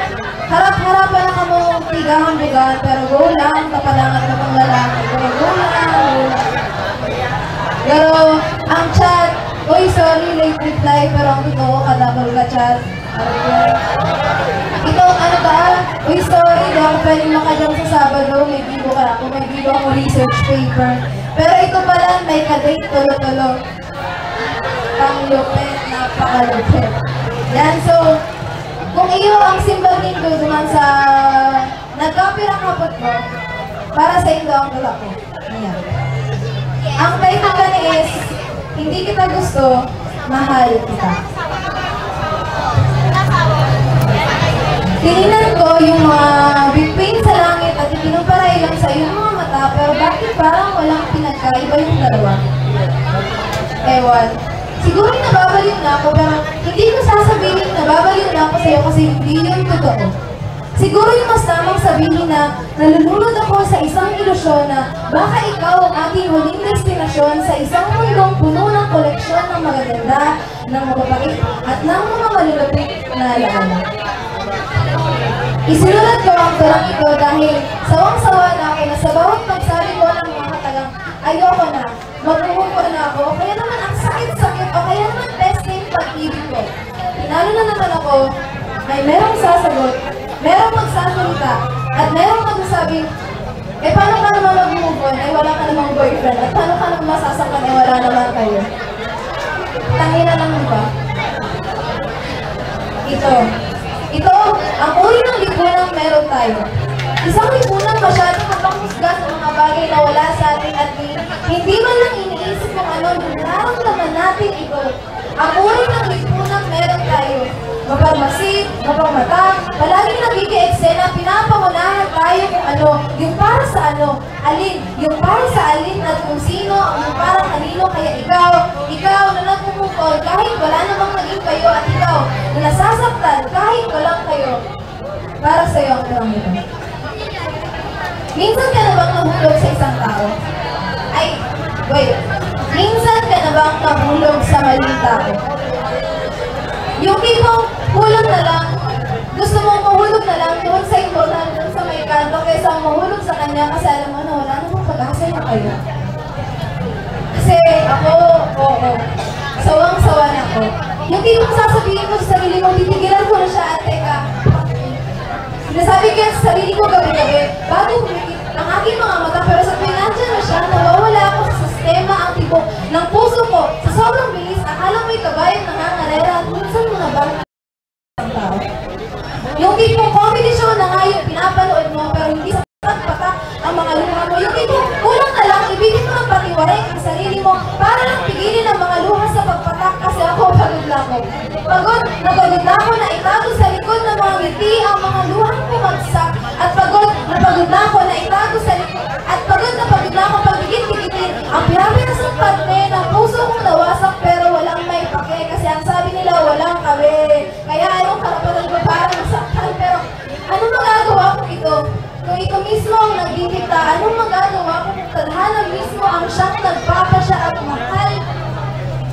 harap-harapan na kamo tiga hambugan, pero go lang, kapadangat na pang lalaki, pero go lang, go lang. Pero ang chat, uy, sorry, late reply, pero ang totoo, kadakol ka chat. Ito, ano ba? Uy, sorry, di ako pwedeng makajam sa Sabado. May bibo ka ako. May bibo ako research paper. Pero ito pala, may kadate, tolo-tolo. Panglupit, napakalupit. Yan, so, kung iyo ang simbag nindo duman sa nagkapirang hapot mo, para sa indo ang tula ko. Ayan. Ang title gani is, Hindi Kita Gusto, Mahal Kita. Tinignan ko yung mga bituin sa langit at ikinumpara iyon sa iyong mga mata, pero bakit parang walang pinagkaiba yung dalawa? Ewan. Siguro nababaliw na ako, pero hindi ko sasabihin nababaliw na ako sa'yo kasi hindi yun totoo. Siguro yung mas tamang sabihin na nalulunod ako sa isang ilusyon na baka ikaw ang aking huling destinasyon sa isang mundong puno ng koleksyon ng magaganda, ng mababait, at ng mga malulupit na alaala. Isinulat ko ang tulang ito dahil sawang-sawa na ako na sa bawat pagsabi ko ng mga katagang Ayoko na. Mag-move on na ako. O kaya naman ang sakit-sakit. O kaya naman testing pag-ibig ko. Tinalo na naman ako. Ay, merong sasagot. Merong magsasalita. At merong magsasabing, "Eh, paano ka naman mag-move on? Eh, wala ka namang boyfriend. At paano ka naman masasaktan? Eh, wala naman kayo." Tangina lang, di ba? Ito. Ito ang uri ng lipunang meron tayo. Isang lipunang masyadong mapanghusga sa mga bagay na wala sa atin at di, hindi man lang iniisip kung ano yung nararamdaman natin ito. Ang uri ng lipunang meron tayo. Mapagmasid, mapagmata, palaging nag-i-eksena, pinapangunahan tayo kung ano, yung para sa ano. Alin? Yung para sa alin at kung sino, yung para kanino, kaya ikaw, ikaw na nagmumove on, kahit wala namang naging kayo, at ikaw na nasasaktan kahit walang kayo, para sa'yo ang tanong nito. Minsan ka na bang nahulog sa isang tao? Ay, wait. Minsan ka na bang nahulog sa maling tao? Yung tipong hulog na lang, gusto mong mahulog na lang doon sa immortal, doon sa may kanto, kaysa mahulog sa kanya kasi alam mo na wala namang pag-asa na kayo. Kasi ako, oo, sawang-sawa na ako. Yung tipong sasabihin mo sa sarili mo, "Titigilan ko na siya, at teka." Sinasabi ko yan sa sarili ko gabi-gabi, bago kumikit ang aking mga mata, pero sa tuwing nandyan na siya, nawawala ako sa sistema, ang tibok ng puso ko, sa sobrang bilis, akala mo'y kabayong nangangarera, at minsan mo na bang isang tao? Yung tipong competition na nga yung pinapanood mo, pero hindi sa pagpatak ang mga luha mo. Yung tipong kulang na lang, ibigay mo ng patiwarik ang sarili mo para lang pigilin ang mga luha sa pagpatak kasi ako, pagod na ako. Pagod na pagod na ako na itago sa likod ng mga ngiti ang mga luhang bumagsak. At pagod na pagod na ako na itago sa likod. At pagod na pagod na ako pagdikit-dikitin ang pihapirasong parte ng puso kong nawasak pero walang may pake kasi ang sabi nila walang kabe. Kaya anong karapatan ko para masaktan? Pero anong magagawa ko ito? Kung ito mismo ang nagdidikta, anong magagawa ko kung tadhana mismo ang siyang nagpapasya at mahal?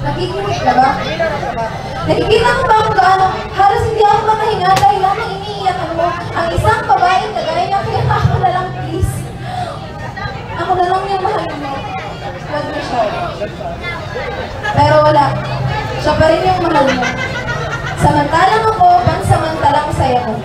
Nakikinig ka ba? Nakikita mo ba kung gaano halos hindi ako makahinga dahil lamang iniiyakan mo ang isang babaeng kagaya niya? Kaya ako na lang, please. Ako na lang yung mahal mo. Huwag mo siya. Pero wala. Siya pa rin yung mahal mo. Samantalang ako, pansamantalang saya mo.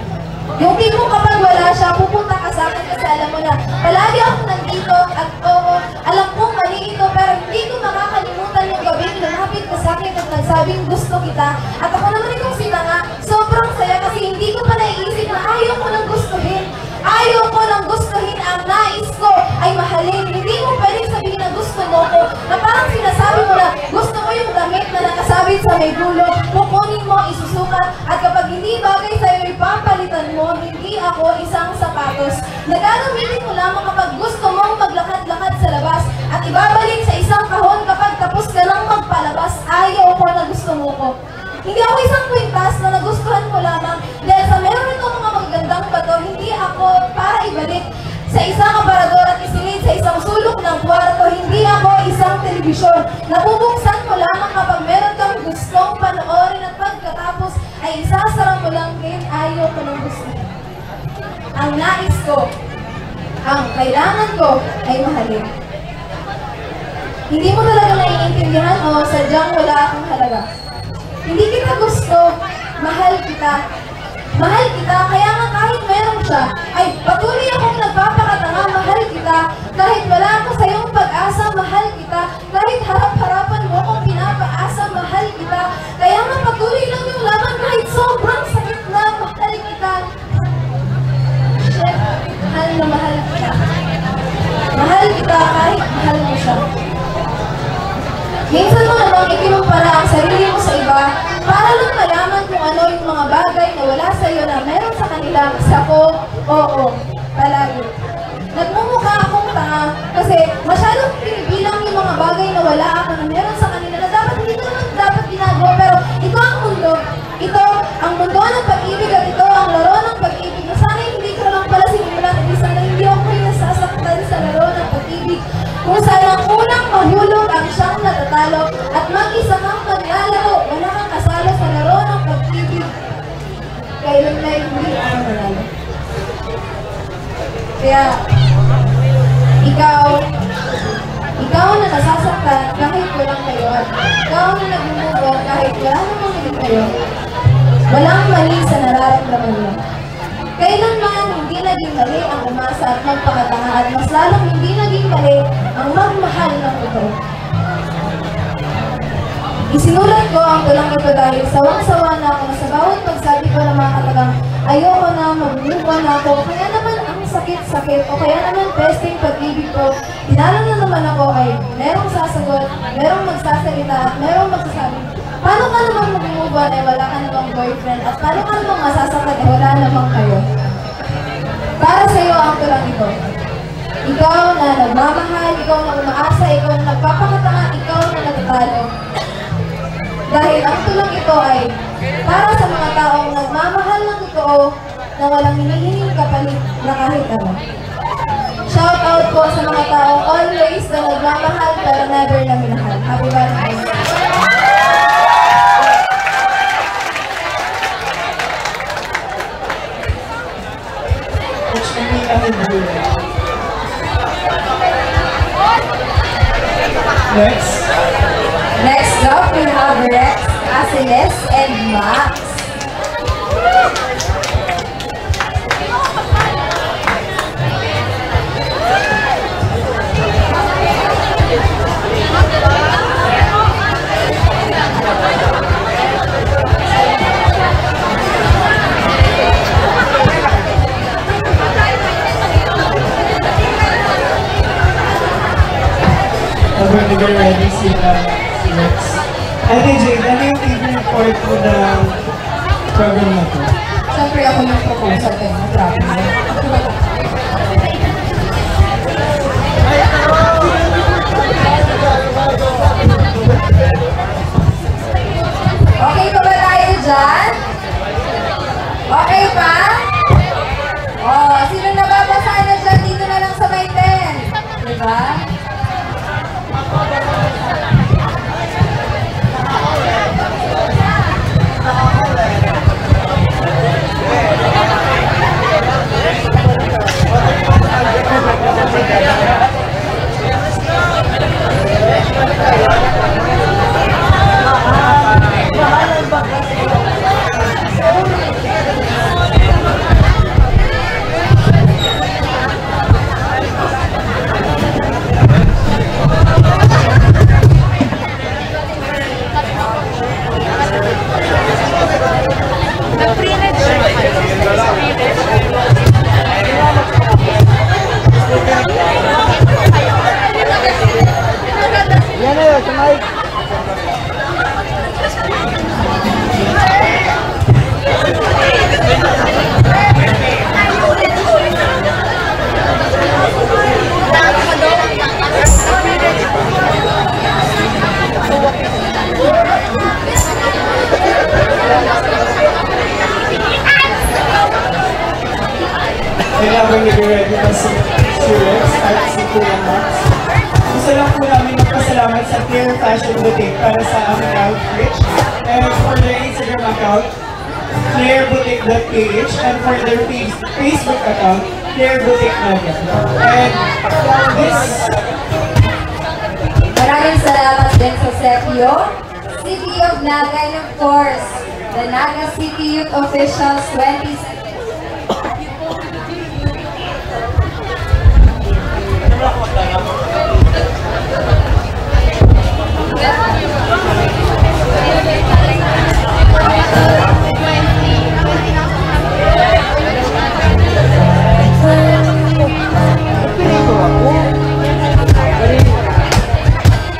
Yung tipong kapag wala siya, pupunta ka sa akin kasi alam mo na palagi akong nandito at oo, alam kong mali ito, pero hindi ko makakalimutan yung gabing lumapit ka sa akin at nagsabing, "Gusto kita." At ako naman itong si Tanga, sobrang saya kasi hindi ko pa naiisip na ayaw ko nang gustuhin. Ayaw ko nang gustuhin, ang nais ko ay mahalin. Hindi mo pwedeng sabihin na gusto mo ko, na parang sinasabi mo na gusto mo yung damit na nakasabit sa may dulo, kukunin mo, isusukat, at kapag hindi bagay sa'yo, ipapalitan mo. Hindi ako isang sapatos na gagamitin mo lamang kapag gusto mong maglakad-lakad sa labas at ibabalik sa isang kahon kapag tapos ka nang magpalabas. Ayaw ko na gusto mo ko. Hindi ako isang kwintas na nagustuhan mo lamang dahil sa meron kang mga magagandang bato. Hindi ako para ibalik sa isang aparador at isilid sa isang sulok ng kwarto. Hindi ako isang telebisyon na bubuksan mo lamang kapag meron kang gustong panoorin at pagkatapos ay isasara mo lang din. Ayaw ko ng gusto. Ang nais ko, ang kailangan ko ay mahalin. Hindi mo talaga naiintindihan o sadyang wala akong halaga. Hindi kita gusto. Mahal kita. Mahal kita, kaya nga kahit meron siya, ay patuloy akong nagpapakatanga, mahal kita. Kahit wala ako sa iyong pag-asa, mahal kita. Kahit harap-harapan mo akong pinapaasa, mahal kita. Kaya nga patuloy lang yung laban kahit sobrang sakit na, mahal kita. Shit, mahal na mahal kita. Mahal kita kahit mahal mo siya. Minsan mo namang ikinumpara ang sarili mo sa iba para lang malaman kung ano yung mga bagay na wala sa'yo na meron sa kanila. Sa ko, oo, palagi. Nagmumukha akong tanga kasi masyadong binibilang yung mga bagay na wala ako na meron sa kanila na dapat hindi ko naman dapat ginagawa. Pero ito ang mundo. Ito ang mundo ng pag-ibig at ito ang laro ng pag-ibig na sana'y hindi ko lang pala sinimulan at sana hindi ako yung nasasaktan sa laro ng pag-ibig kung saan ang unang mahulog ang siyang natatalo at mag-isa kang maglalaro, wala kang kasalo sa laro ng pag-ibig. Kailan na hindi ako nanalo? Kaya, ikaw, ikaw Kahit walang kayo, at ikaw na nagmumubo kahit wala namang naging kayo. Walang mali sa nararamdaman mo. Kailanman hindi naging mali ang umasa at magpakatanga, at mas lalong hindi naging mali ang magmahal ng totoo. Isinulat ko ang tulang ito dahil sawang-sawa na ako sa bawat pagsabi ko ng mga katagang, "Ayoko na, mag-move on na ako." Kaya naman ang sakit-sakit o kaya naman pesteng pag-ibig ko, dinala na naman ako ay merong sasagot, merong magsasalita, at merong magsasabi, "Paano ka naman mag-move on, eh, wala ka namang boyfriend? At paano ka namang masasaktan, eh, wala namang kayo?" Para sa'yo ang tulang ito. Ikaw na nagmamahal, ikaw na umaasa, ikaw na nagpapakatanga, ikaw na natatalo. Dahil ang tulang ito ay para sa mga taong nagmamahal ng totoo na walang hinihinging kapalit na kahit ano. Shout out po sa mga taong always na nagmamahal pero never na minahal. Happy Valentine's Day! Next. Next up, we have Rex, Asiles, and Max. We're gonna get ready si, uh, si Rex. Ate Jade, ano yung favorite part mo ng program na to? Siyempre, ako yung proposal kayo. Grabe. Okay pa ba tayo dyan? Okay pa? Oh, sino nababasa na dyan? Dito na lang sa may tent. Diba? Yan na yun, sa mic. Kailangan nag-ready pa si, si Rex at si Kuya Max. Gusto lang po namin magpasalamat sa Clear Fashion Boutique para sa aming outfit. And for their Instagram account, Clear Boutique dot P H, and for their face-, Facebook account, Clear Boutique Naga. And this Maraming salamat din sa Sepio, City of Naga, and of course, the Naga City Youth Officials twenty.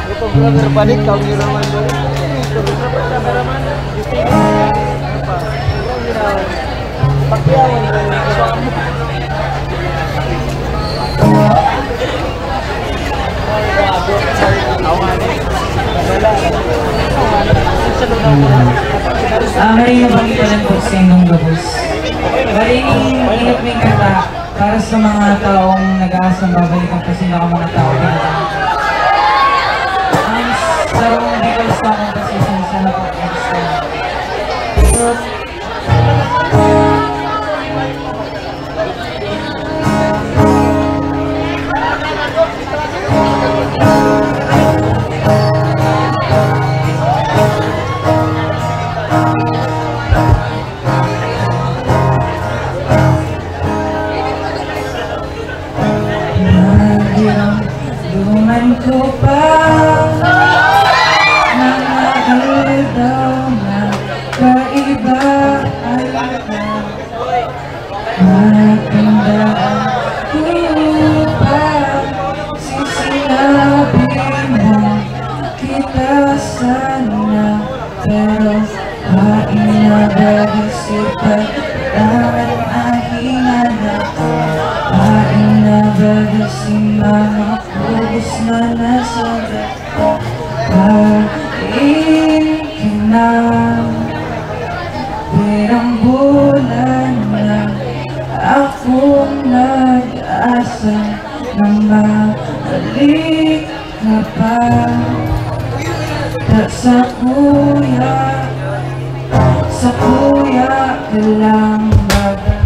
Ito, brother, balik. Kami naman, balik. Ito, brother, cameraman. Pakyawan mo. Ah, may nabanggit pa lang po sa inyong gabos. Bali, inot may kata. Para sa mga taong nag-aasang babalikan ko sila ang mga tao. Ang sarong Bicol sa akong pasensya na po. sana, pero hain na ba si pagtangan, ahi na na. Hain na ba si mama, ubos na na sa hain ka na. Pirang bulan na akong nag-asa na mabalik ka pa. Ta sakuya, sakuya ka lang baga.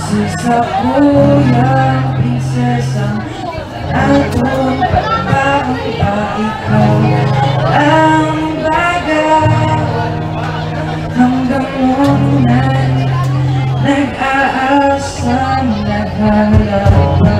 Si sakuyang prinsesa, atong pagbaon pa ikaw ang baga. Hanggang ngunyan, nag-aasa, naghahalaba.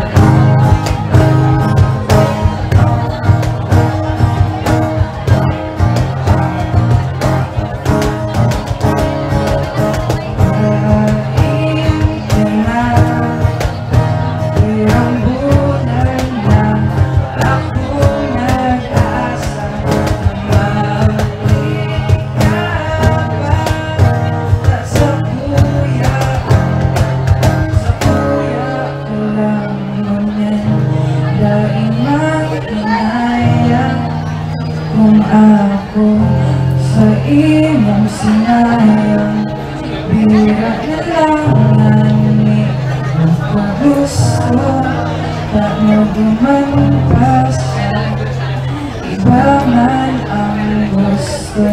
Kung ako sa imong sinayang, bira na lang ngani magpagusto, ta mo duman pa sa iba man ang gusto.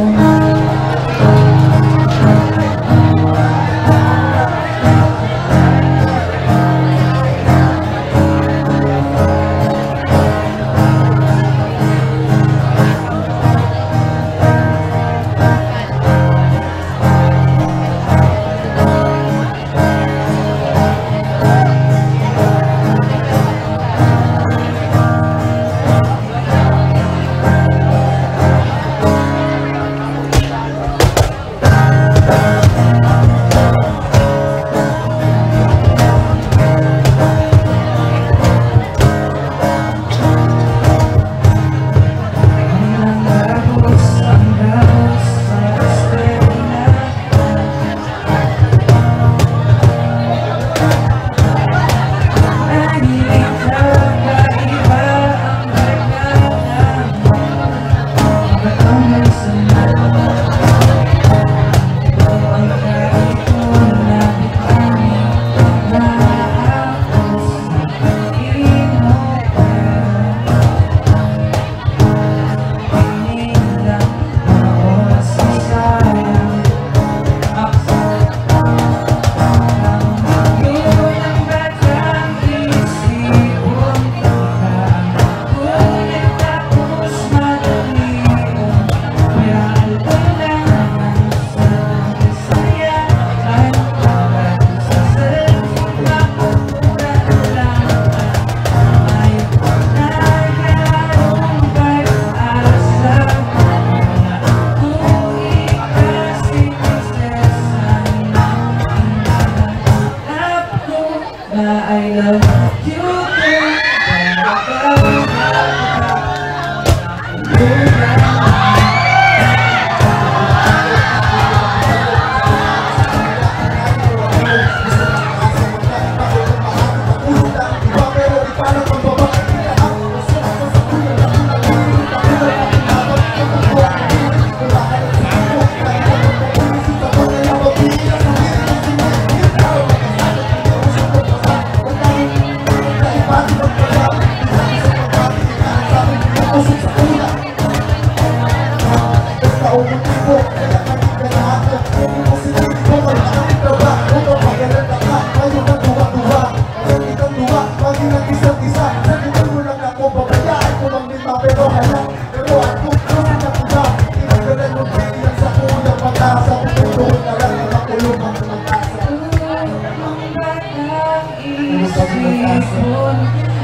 Tulog na lang, makulog ang pag-asa. Tulog ang batang isipon,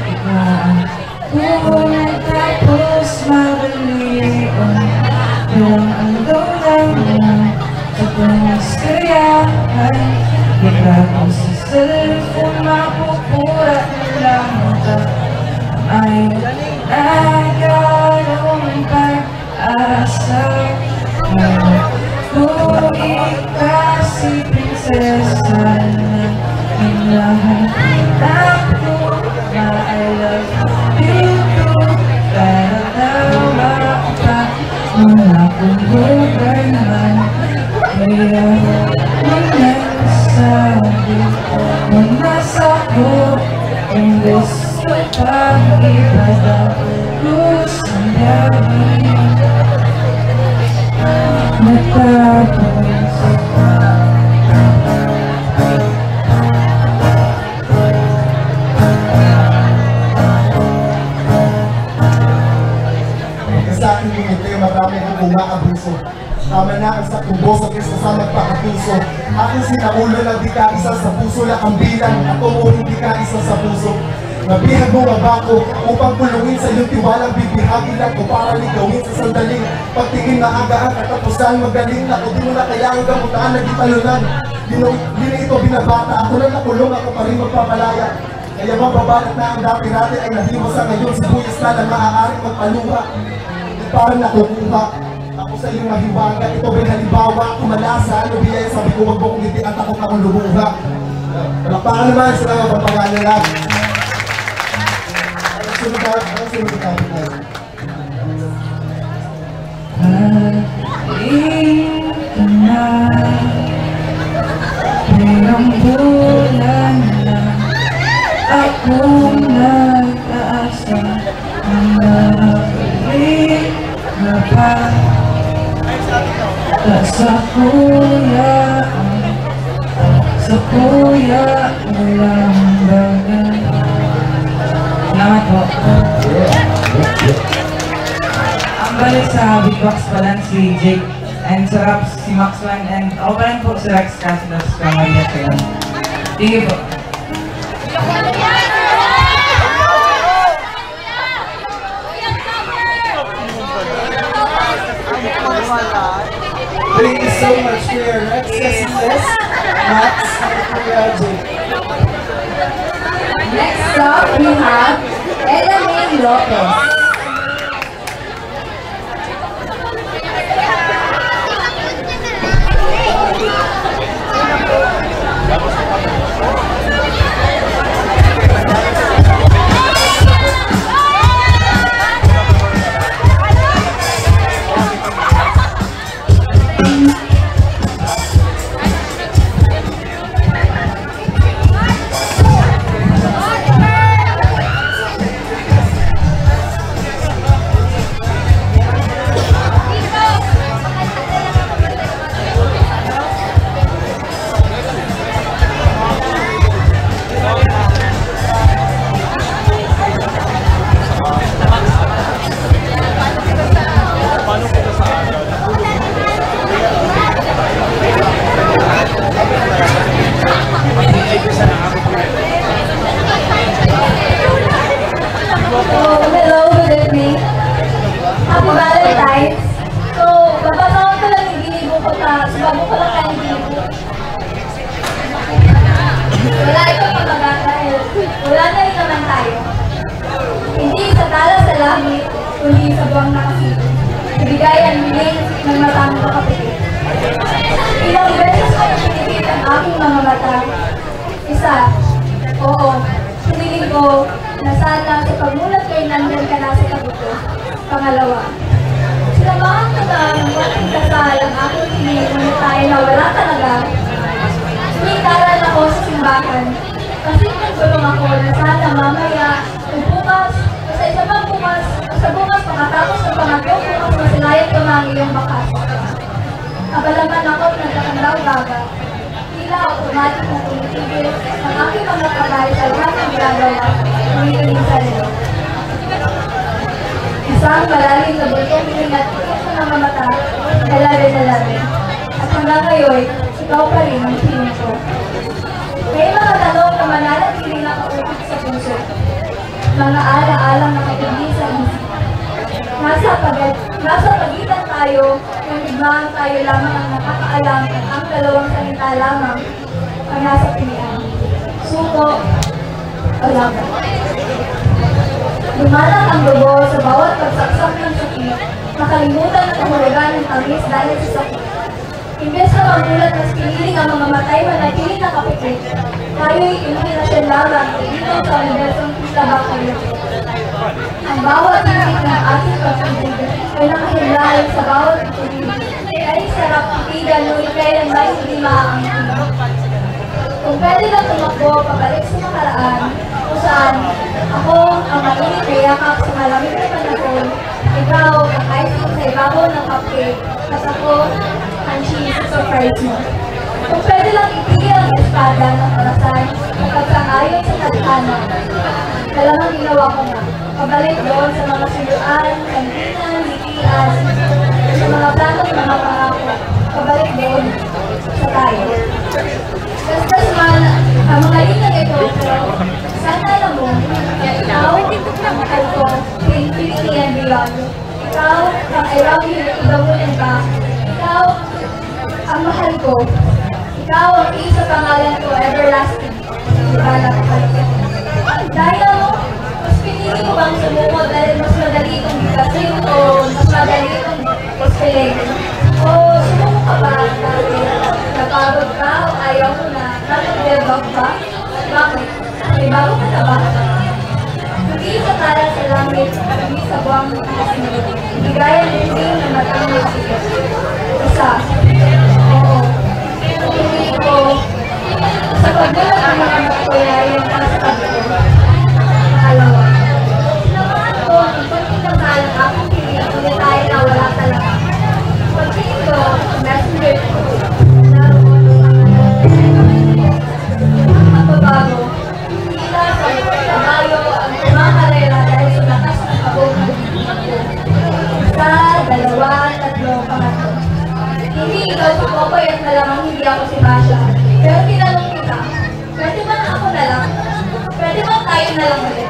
ikaw ang buhay, tapos mabaliw. Ilang aldaw lang na sa pamisteryahan, ikaw sa cellphone, mapupura na lang ka. Ay, nagkakaroon pa asa. Kung ikaw si prinsesa na minahal ko, I love you too. Pero tawa pa, wala kong lugar man. Kaya mo nang sabi mo na sa ko, imbes Pag-ipadagos ang gabi natapos. Sa aking limite, marami akong umaabuso. Tama na ang sakong boso kaysa sa magpakatuso. Aking sinaulo na di kaisa sa puso na ang bilang. Ako mo hindi kaisa sa puso. Nabihag mo nga bako upang kulungin sa iyong tiwalang bibihagin lang ko para ligawin sa sandaling pagtingin maaga ang katapusan. Magaling na ko, di mo na kailangan gamutan na gitalunan. Di na, di na ito binabata. Ako lang nakulong, ako pa rin magpapalaya. Kaya mababalat na ang dati-dati ay nahiwa sa ngayon. Sibuyas na lang maaaring magpaluha. Di parang nakukuha. Ako sa iyong mahiwaga, ito ba'y halimbawa? Kung malasa, ano biyaya? Sabi ko, wag mo kong ngitian, takot akong lumuha. Palakpakan naman sa mga pagpagana lang. Ang sunod na, ang sunod na topic natin. Halika na, perang bulan na akong nag-aasa na mabalik ka pa. Sa kuya, sa kuya, walang bagal. Salamat po. Ang balik sa beatbox pa lang si Jake. And sa raps, si Maxwell. And ako pa lang po, si Rex Castro sa Maria Cayman. Sige po. Thank you so much, Kuya Rex, Kasi Tess, Max, and Kuya Jake. Next up, we have Ella May Lopez. So, hello, good evening. Happy Valentine's. So, babasahon ko lang yung ginibo ko sa, subago ko lang kayo ginibo. Wala itong pamagatan. Wala na rin naman tayo. Hindi sa tala sa langit, kundi sa buwang nakasilong. Ibigay ang hiling ng matang makapikit. Ilang beses ko na pinikit ang aking mga mata. Isa. Oo. Hiniling ko na sana sa pagmulat ko ay nandyan ka na sa tabi ko. Pangalawa. Sinamahan ko na ng konting dasal ang aking hiling, ngunit tayo na wala talaga. Nagdaral ako sa simbahan. Kasi nagdulong ako na sana mamaya o bukas, o sa isa pang bukas, o sa bukas makatapos ng pangatlo, bukas masilayan ko na ang iyong bakas. Abala man ako na nagkakandaw baga. Tila automatic na tumitigil ang aking mga kamay sa lahat ng ginagawa, tumitingin sa iyo. Isang malalim na bultong hiling at putok sa mga mata, na labi na labi. At ang Hanggang ngayon, ikaw pa rin ang piling ko. May mga tanong na mananatiling nakaukit sa puso. Mga ala-alang nakapigil sa isip. Nasa pag-, nasa pagitan tayo, nagmigmaan tayo lamang ang nakakaalam at ang dalawang salita lamang ang nasa pilian. Suko o laban. Dumanak ang dugo sa bawat pagsaksak ng sakit, makalimutan ang kahulugan ng tamis dahil sa sakit. Imbes na magmulat, mas piniling ang mga matay manatiling nakapikit. Tayo'y imahinasyon lamang, iinom sa unibersong tila ba kayo. Ang bawat tinik ng ating pag-ibig ay nakahimlay sa bawat tinig. Kaya sarap titigan, ngunit kailan ba hindi maaangkin? Kung pwede lang tumakbo pabalik sa nakaraan, kung saan ako ang mainit na yakap sa malamig na panahon, ikaw ang icing sa ibabaw ng cupcake, at ako ang cheese sa surprise mo. Kung pwede lang itigil ang espada ng orasan sa pagsangayon sa tadhana, malamang ginawa ko na. Pabalik doon sa mga suyuan, kantinan, litian, sa mga plano ng mga pangako. Pabalik doon sa tayo. Gasgas man ang mga linyang ito, pero sana alam mo na ikaw ang mahal ko, pinipili ni Andreon. Ikaw ang I love you na iba mo ng iba. Ikaw ang mahal ko. Ikaw ang iisa pangalan ko, everlasting. Diba, napakaliit? Daya mo, mas pinili mo bang sumuko dahil mas madali itong bigasin o mas madali itong ispilin? O sumuko ka ba dahil napagod ka o ayaw mo na, bakit give up ba? Bakit? May bago ka na ba? Hindi sa tala sa langit, hindi sa buwang asin. Hindi gaya ng hindi na matangis. Isa. Oo. Hindi ko. Sa pagbulat ng mga mata ko, yayang ka sa pagbulat. Pangalawa. Sinamahan ko ang konting kasal ang aking piling, ngunit tayo na wala talaga. Pagtingin ko, messenger ko. Naroon ang pangalan. Ang pagbabago, tila sa kabayo ang kumakarera dahil sa lakas ng abog ng bibig ko. Isa, dalawa, tatlo, pangatlo. Hindi ikaw si Popoy at malamang hindi ako si Basha. Pero tinanong kita, pwede ba na ako na lang? Pwede ba tayo na lang ulit?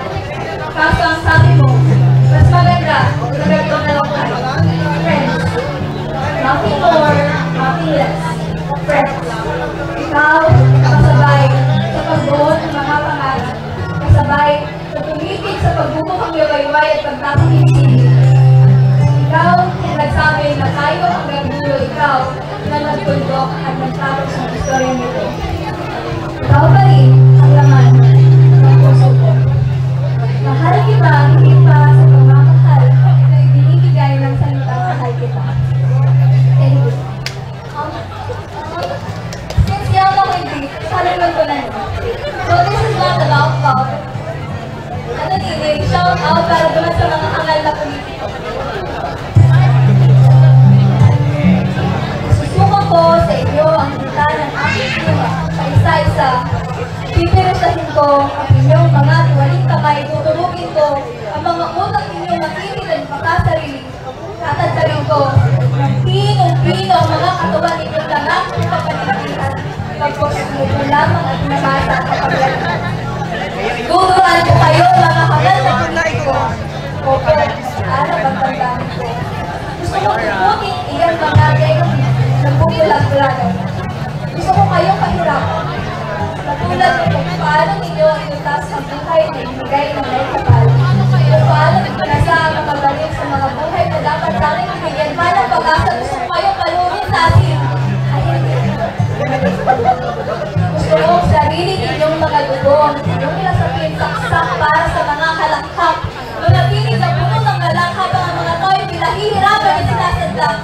Kaso ang sabi mo, mas maganda, lugar ko na lang tayo. Friends. Nothing more, nothing less. Friends. Ikaw, kasabay sa pagbuo ng mga pangarap. Kasabay sa tumitig sa pagbubukang liwayway at pagtapang ng sining. Ikaw, ang nagsabi na tayo hanggang dulo, ikaw, na nagtundok at nagtapos ng istorya nito. Ikaw pa rin ang laman ng puso ko. Mahal kita higit pa sa pagmamahal na ibinibigay ng salitang mahal kita. Thank you. Um, um, since young ako, hindi, sabi ko na yun. So, this is not about love. Ano ni, may shout out para naman sa mga hangal na politiko. Sususukan ko sa inyo ang kita ng aking pluma, paisa-isa. Pipirusahin ko ang inyong mga tuwaling kamay, tuturugin ko ang mga utak ninyong makinig at makasarili. Tatagdarin ko ng pinong-pino ang mga katawan ninyong lanak ng kapanitihan. Pagpos mo po lamang at nabasa ang paglalang. Duduruan ko kayo, mga hangal na politiko. Opo, alam ang damdamin ko. Gusto ko iputin iyang mga tenga nagbubulag-bulagan. Gusto ko kayong pahirapan. Katulad ng kung paano ninyo inutas ang buhay na ibinigay ng Lord Kapal. Kung paano ipinasa ang makabalik sa mga buhay na dapat tanging binigyan pa ng pag-asa. Gusto ko kayong palunin sa asin. Ay, hindi. Gusto ko ang sarili ninyong mga dugo, ang inyong lasapin, saksak para sa mga halakhak. Mga tinig na puno ng galang habang ang mga tao'y pinahihirapan at sinasadlak.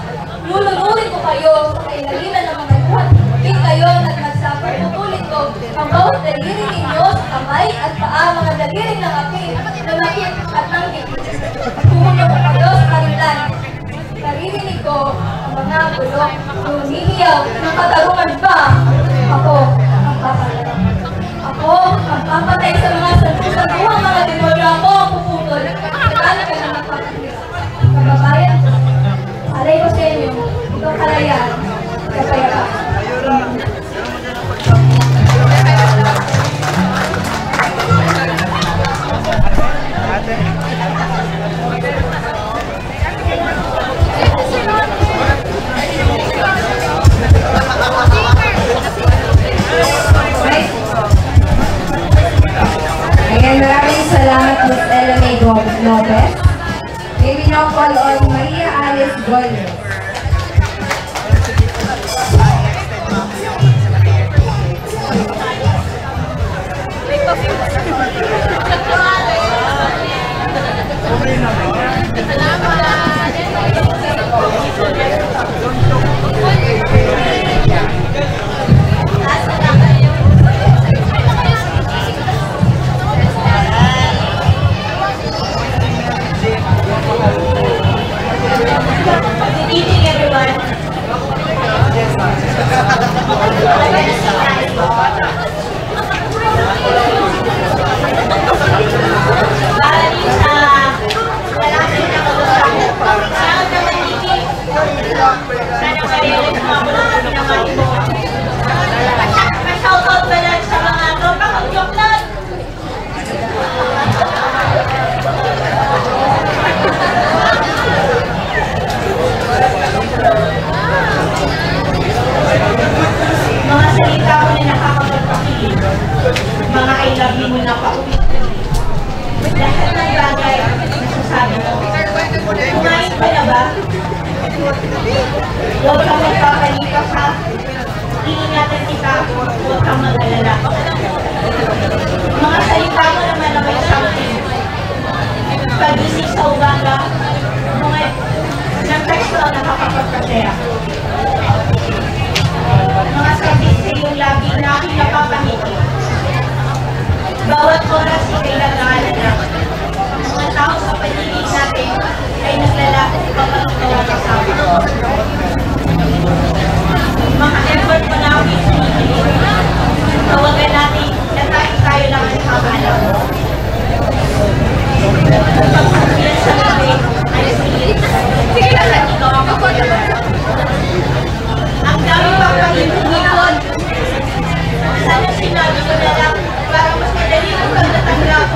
Lulunurin ko kayo sa kailaliman ng mga luha. Di kayo nagmagsa, puputulin ko ang bawat daliri ninyo sa kamay at paa, mga daliring nangapit, nanakit at nangdikit. Puhuno ko kayo sa karimlan. Naririnig ko ang mga bulok na humihiyaw ng katarungan pa. Ako ang papatay. Ako ang papatay sa mga santo-santuhang mga demonyo. Ako ang puputol. Saan ka na magpapatay? Kababayan ko, alay ko sa inyo, itong kalayaan, Ayan, maraming salamat, Miss Ella May Go-, Lopez. May we now call on Maria Alice Goyes. Good evening, everyone. Shoutout pala sa mga tropa kong joke lang. Mga salita mo na nakakapagpakilig. Mga I love you mo na paulit-ulit. Lahat ng bagay na nasasabi mo. Kumain ka na ba? Huwag kang magpapalipas, ha? Iingatan kita, huwag kang mag-alala. Mga salita mo naman na may something. Pagising sa umaga, mga ng text mo ang nakakapagpasaya. Mga sabi sa iyong labi na aking napapangiti. Bawat oras ika'y nag-aalala. Ang mga tao sa paligid natin ay naglalakad kapag ikaw ang kasama. Mga effort mo na ako'y sinisilip. Tawagan natin na tayo-tayo lang ang nakakalap. Pagsabihan sa labi ay silip. Sige lang, ikaw ang kapag Ang dami pang pahintulot. Sana sinabi ko na lang para mas madali ang pagtatanggap.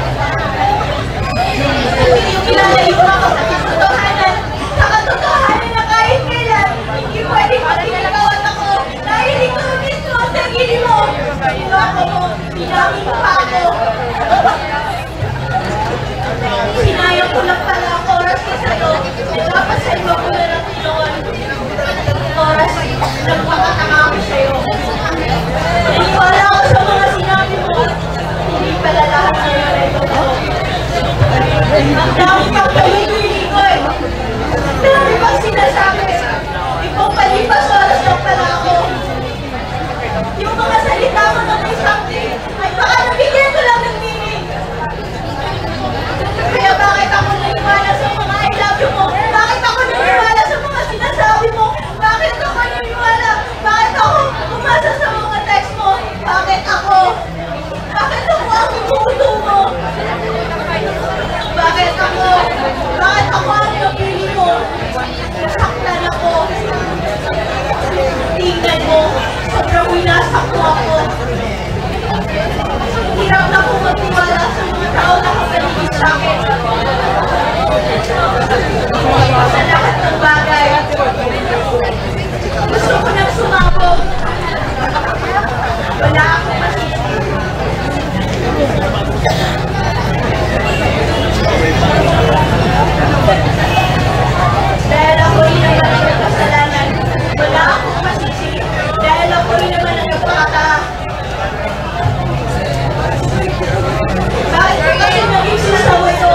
Yung kinalayo ako sa katotohanan, sa katotohanan na kahit kailan, hindi pwede maging ikaw at ako dahil ikaw mismo ang sarili mo. Niloko mo, ginamit mo pa ako. Sinayang ko lang pala ang oras ko sa'yo. Nagpapasaywa ko na lang noon. Oras, nagpakatanga ako sa'yo. Naniwala ako sa mga sinabi mo. Hindi pala lahat na yun ay totoo. Ang dami pang palikoy-likoy. Ang dami pang sinasabi. Ipagpalipas oras lang pala ako. Yung mga salita mo na may something, ay baka nabigyan ko lang ng meaning. Kaya bakit ako naniwala sa mga I love you mo? Bakit ako naniwala sa mga sinasabi mo? Bakit ako naniwala? Bakit ako umasa sa mga text mo? Bakit ako? Bakit ako ang inuuto mo? Bakit ako? Bakit ako ang napili mo? Nasaktan ako. Tingnan mo, sobrang winasak mo ako. Hirap na akong magtiwala sa mga tao na nakapaligid sa akin. Sa lahat ng bagay, gusto ko nang sumabog. Wala akong masisisi. Dahil ako rin naman ang nagkasalanan. Wala akong masisisi. Dahil ako rin naman ang nagpakatanga. Bakit ko kasi naging susawa ito?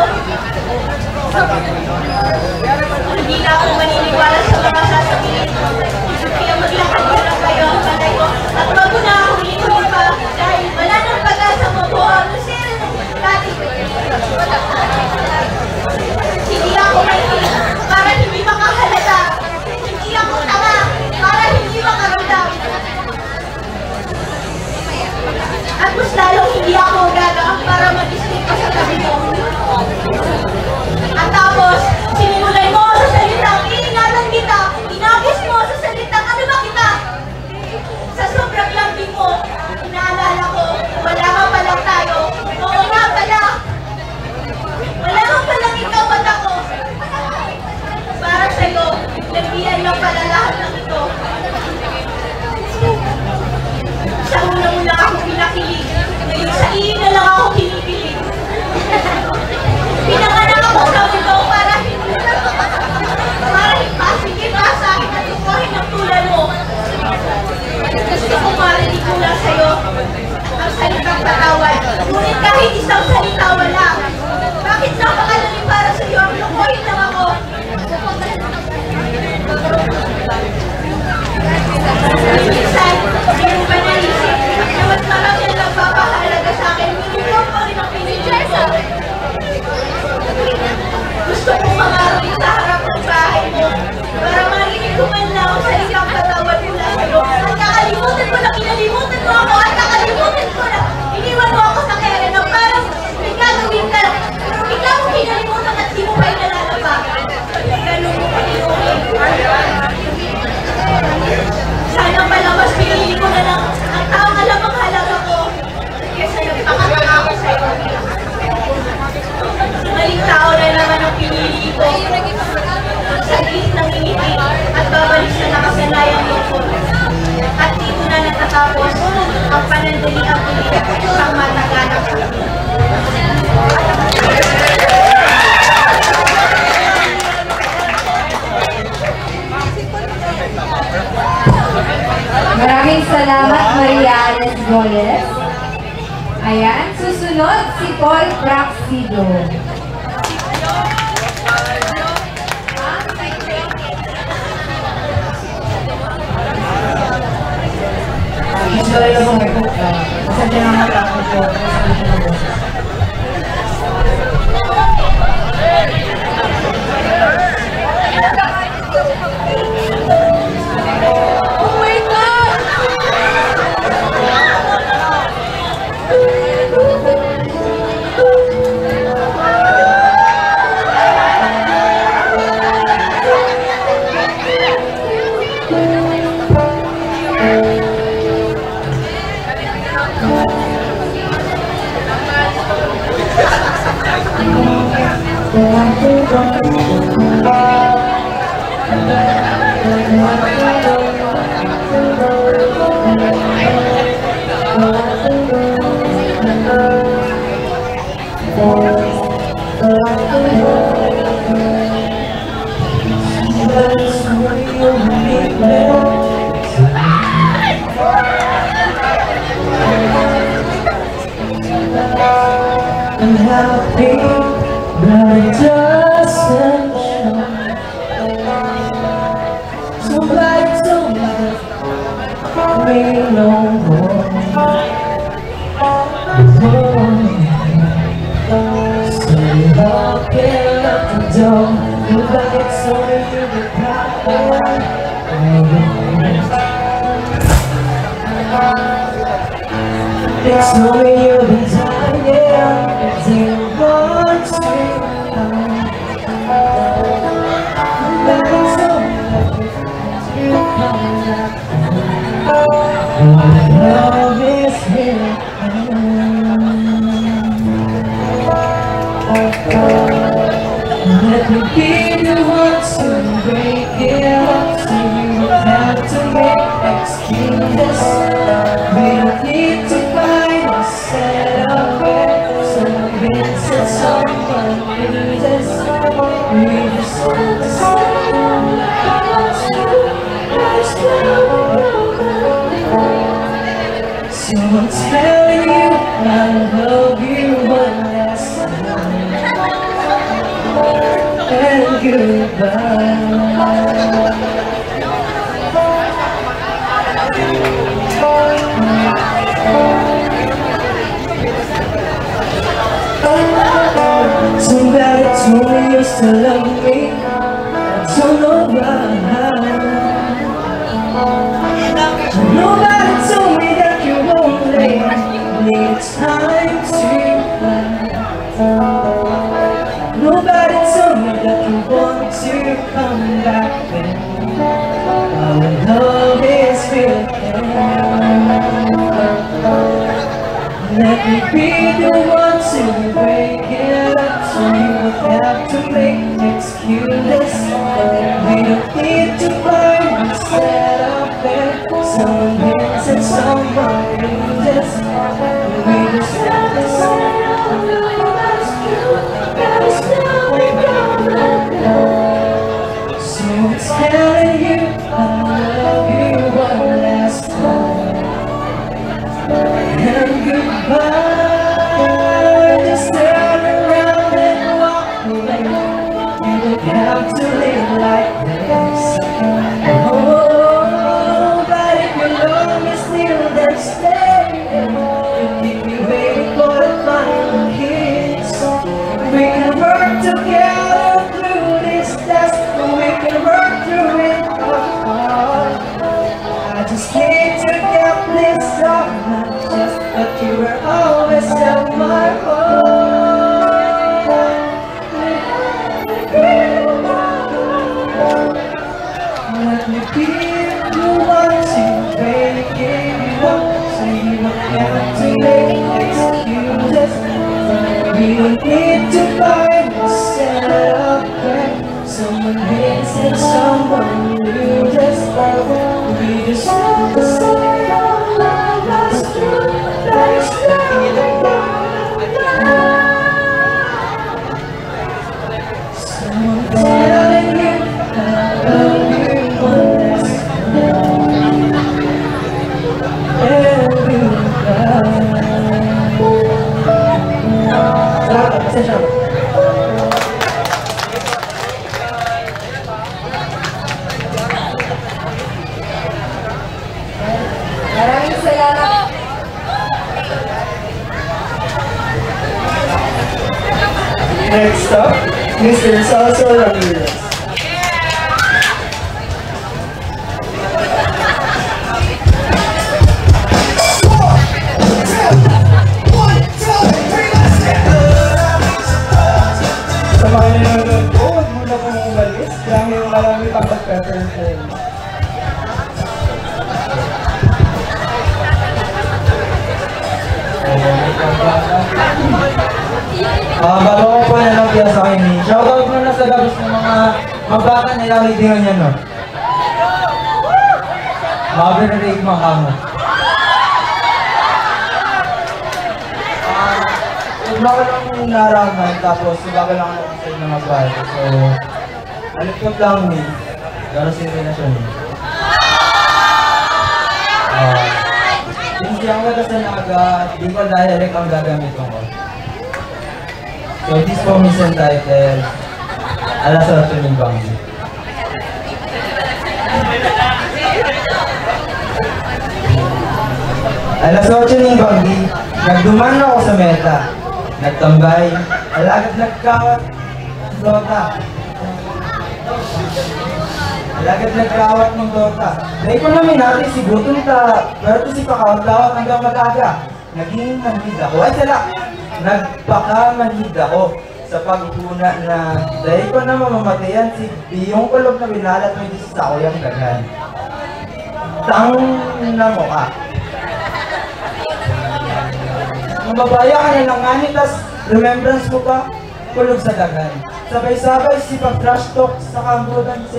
Ipagpatawad, ngunit kahit isang salita wala. Bakit napakalalim para sa iyo ang lokohin lang ako? Minsan, di mo ba naisip na mas marami ang nagpapahalaga sa akin, ngunit ikaw pa rin ang pinili ko? Gusto kong mangaroling sa harap ng bahay mo para marinig ko man lang ang salitang patawad mula sa'yo. At kakalimutan ko na kinalimutan mo ako at kakalimutan ko na iniwan mo ako sa kere na parang may gagawin ka lang. Pero bigla mong kinalimutan at di mo pa inalala pa. Ganun mo pa rin. Sana pala mas pinili ko na lang ang taong alam ang halaga ko. Kesa nagpakatanga ako sa'yo. Maling tao na naman ang pinili ko. Saglit na ngingiti at babalik sa nakasanayan lungkot. At dito na natatapos ang panandaliang pilit pang matagalan. Maraming salamat, Maria Ares Goyes. Ayan, susunod si Paul Praxido. I'm happy, but it doesn't show. Somebody told me that we no more. So open up the door. Nobody told me you were proud. It's only you been dying, they want to come. Nobody told me that you come back. Our love is here. Let me be the one to break it up, so you don't have to make excuses. We don't need to fight or set up where someone wins and someone loses. We just want to say, I love you. I just love you. So I'm telling you, I love you one last time. And goodbye. Somebody told me you still love me. I don't know why. Nobody told me that you won't leave me time to fly. Nobody told me that you want to come back then. Our love is real. Let me be the one to break it up, so you won't have to make excuses. We don't need to fight and set up there. Someone wins and someone loses. We just have to say, "Oh, no, that's true. Gotta stop and go back now." So I'm telling you, I love you one last time. And goodbye. But just turn around and walk away. You don't have to live like this. Oh, but if you love me still, then stay. You keep me waiting for the final kiss. We can work together through this test. We can work through it all. I just need to get this off my chest, but you were always at my heart. Let me feel you watching, breaking you up, so you don't have to make excuses. We don't need to fight or set up. Someone hates and someone loses. We just have to say our love is true. There's no other love. Someone telling you I love you one last time. Every time. Salamat, pasensya na. Maraming salamat. Next up, Mister Salso Ramirez. Sa mga nanonood po, huwag muna pong umalis dahil marami pang magpe-perform. Ah, bago ko po na lang sa akin, shoutout muna sa gabos ng mga magbata na ilang hindi niya, no? Mabe-rate mo kamo. Ah, iba ko lang yung naraman, tapos iba ko lang yung side na magbago. So, alipot lang ni, pero si relasyon ni. Ah, hindi ako nagkasanaga, di ko dialect ang gagamitin ko. So, this poem is entitled Alas Otso ning Banggi. Alas otso ning banggi, nagduman ako sa meta. Nagtambay, alagad nagkawat ng dota. Alagad nagkawat ng dota. Dai ko na minati si Gutom ta, pero to si pakawat-kawat hanggang mag-aga. Naging manhid ako. Ay, sala! Nagpakamanhid ako sa paghuna na dai ko na mamamatayan si Biyong Kulog na winalat mo sa sakuyang daghan. Tang na mo ka. Mababaya ka na lang ngani, tas remembrance mo pa, kulog sa daghan. Sabay-sabay si pag-trash talk sa kanggutan si,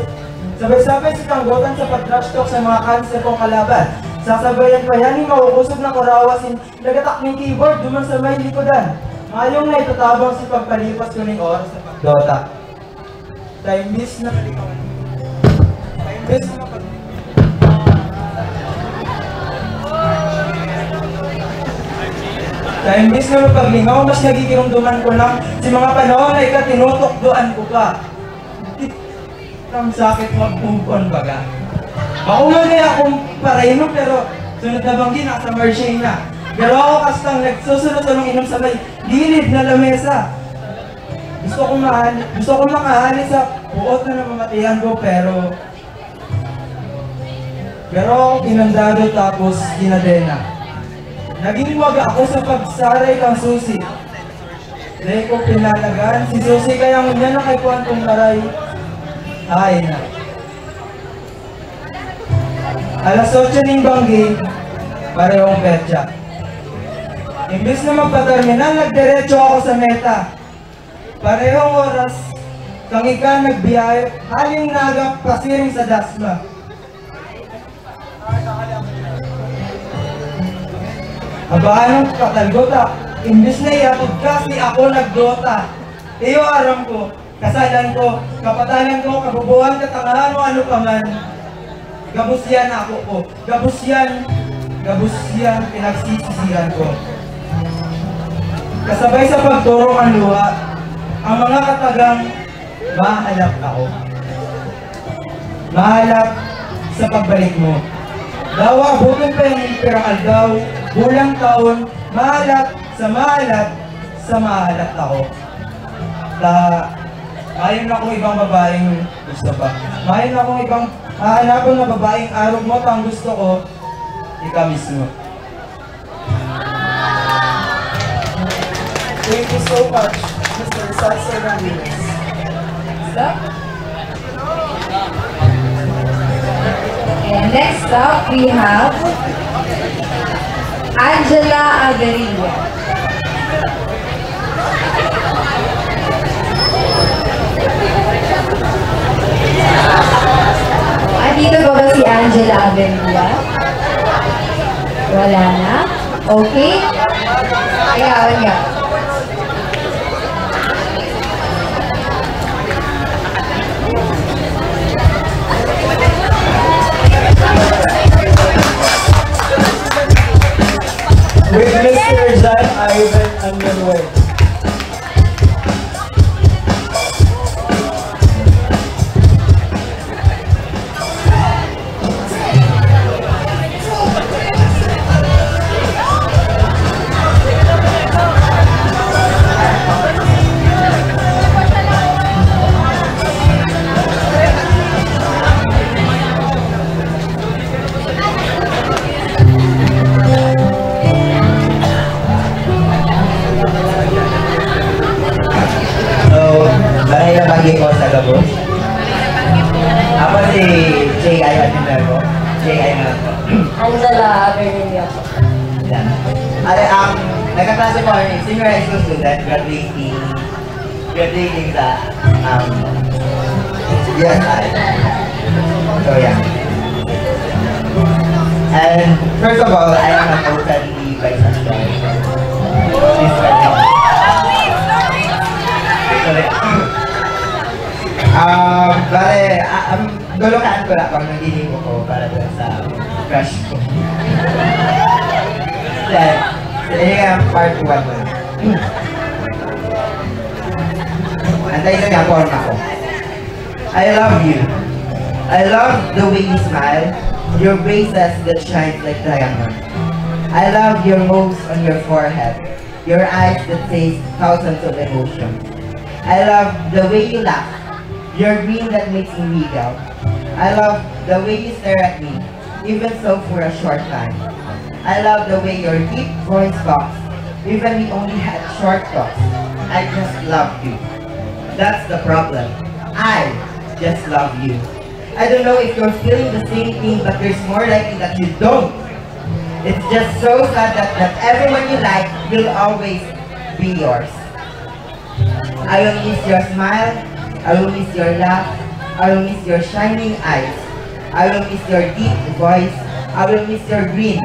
sabay-sabay si kanggutan sa pag-trash talk sa mga cancer kong kalaban. Sasabayan pa yan ni maukusog na kurawa sin nagatak ning keyboard duman sa may likodan. Mayong naitatabang si pagpalipas ko ning oras sa pagdota. Ta imbis na maligawan. Ta imbis na mapag- Ta imbis na mapaglingaw, mas nagigirumduman ko lang si mga panahon na ikatinutukdoan ko pa. Ang sakit mag-move on baga. Bako man kaya akong parainom, pero sunod na banggi, nasa Marseille na. Pero ako kastang nagsusunod sa mga inom sa may gilid na lamesa. Gusto ko mahali, gusto ko makahali sa buot na namamatayan ko, pero, pero ako kinandado tapos kinadena. Naging waga ako sa pagsaray kang susi. Dai ko pinalagan si susi, kaya ngunyan na kay Kuan kong maray. Ay na. Alas otso ning banggi, parehong petsa. Imbis na magpaterminal, nagdiretso ako sa meta. Parehong oras, kang ika nagbiyahe, haling Naga pasiring sa Dasma. Aba, anong katalgota? Imbis na ihatod ka, si ako nagdota. Iyo, aram ko, kasalan ko, kapatanan ko, kabubuhan, katangahan o ano pa man. Gabos yan, ako ko. Gabos yan. Gabos yan, pinagsisisihan ko. Kasabay sa pagtoro kan luha, ang mga katagang mahalap ako. Mahalap sa pagbalik mo. Dawa, buton pa yung pirang aldaw, bulang taon, mahalap sa mahalap sa mahalap ako. Ta, mayon akong ibang babaeng gusto pa. Mayon akong ibang hahanapon na babaeng arog mo, ta ang gusto ko, ika mismo. Thank you so much, Mister Salsa Ramirez. And next up, we have Angela Agarilla. Andito ba, ba si Angela Agarilla? Wala na? Okay? Kaya, kaya. With Mister John Ivan Anyanuel. So, balay na bagi ko sa gabos. Ako si J I Aguinaldo. J I na lang po. Angela Avernilia po. Yan. Ale, um, nagkaklase po kami, senior high school student, graduating, graduating sa, um, U S I. So, yeah. And first of all, I am an open Sorry. Ah, bale, ah, um, guluhan ko lang kung naghihingo ko para dun sa crush ko. Yan. Sige, ang part one na. Antay na nga, forma ko. I love you. I love the way you smile, your braces that shines like diamond. I love your moves on your forehead, your eyes that says thousands of emotions. I love the way you laugh, your grin that makes me wiggle. I love the way you stare at me, even so for a short time. I love the way your deep voice talks, even we only had short talks. I just love you. That's the problem. I just love you. I don't know if you're feeling the same thing, but there's more likely that you don't. It's just so sad that not everyone you like will always be yours. I will miss your smile. I will miss your laugh. I will miss your shining eyes. I will miss your deep voice. I will miss your grin.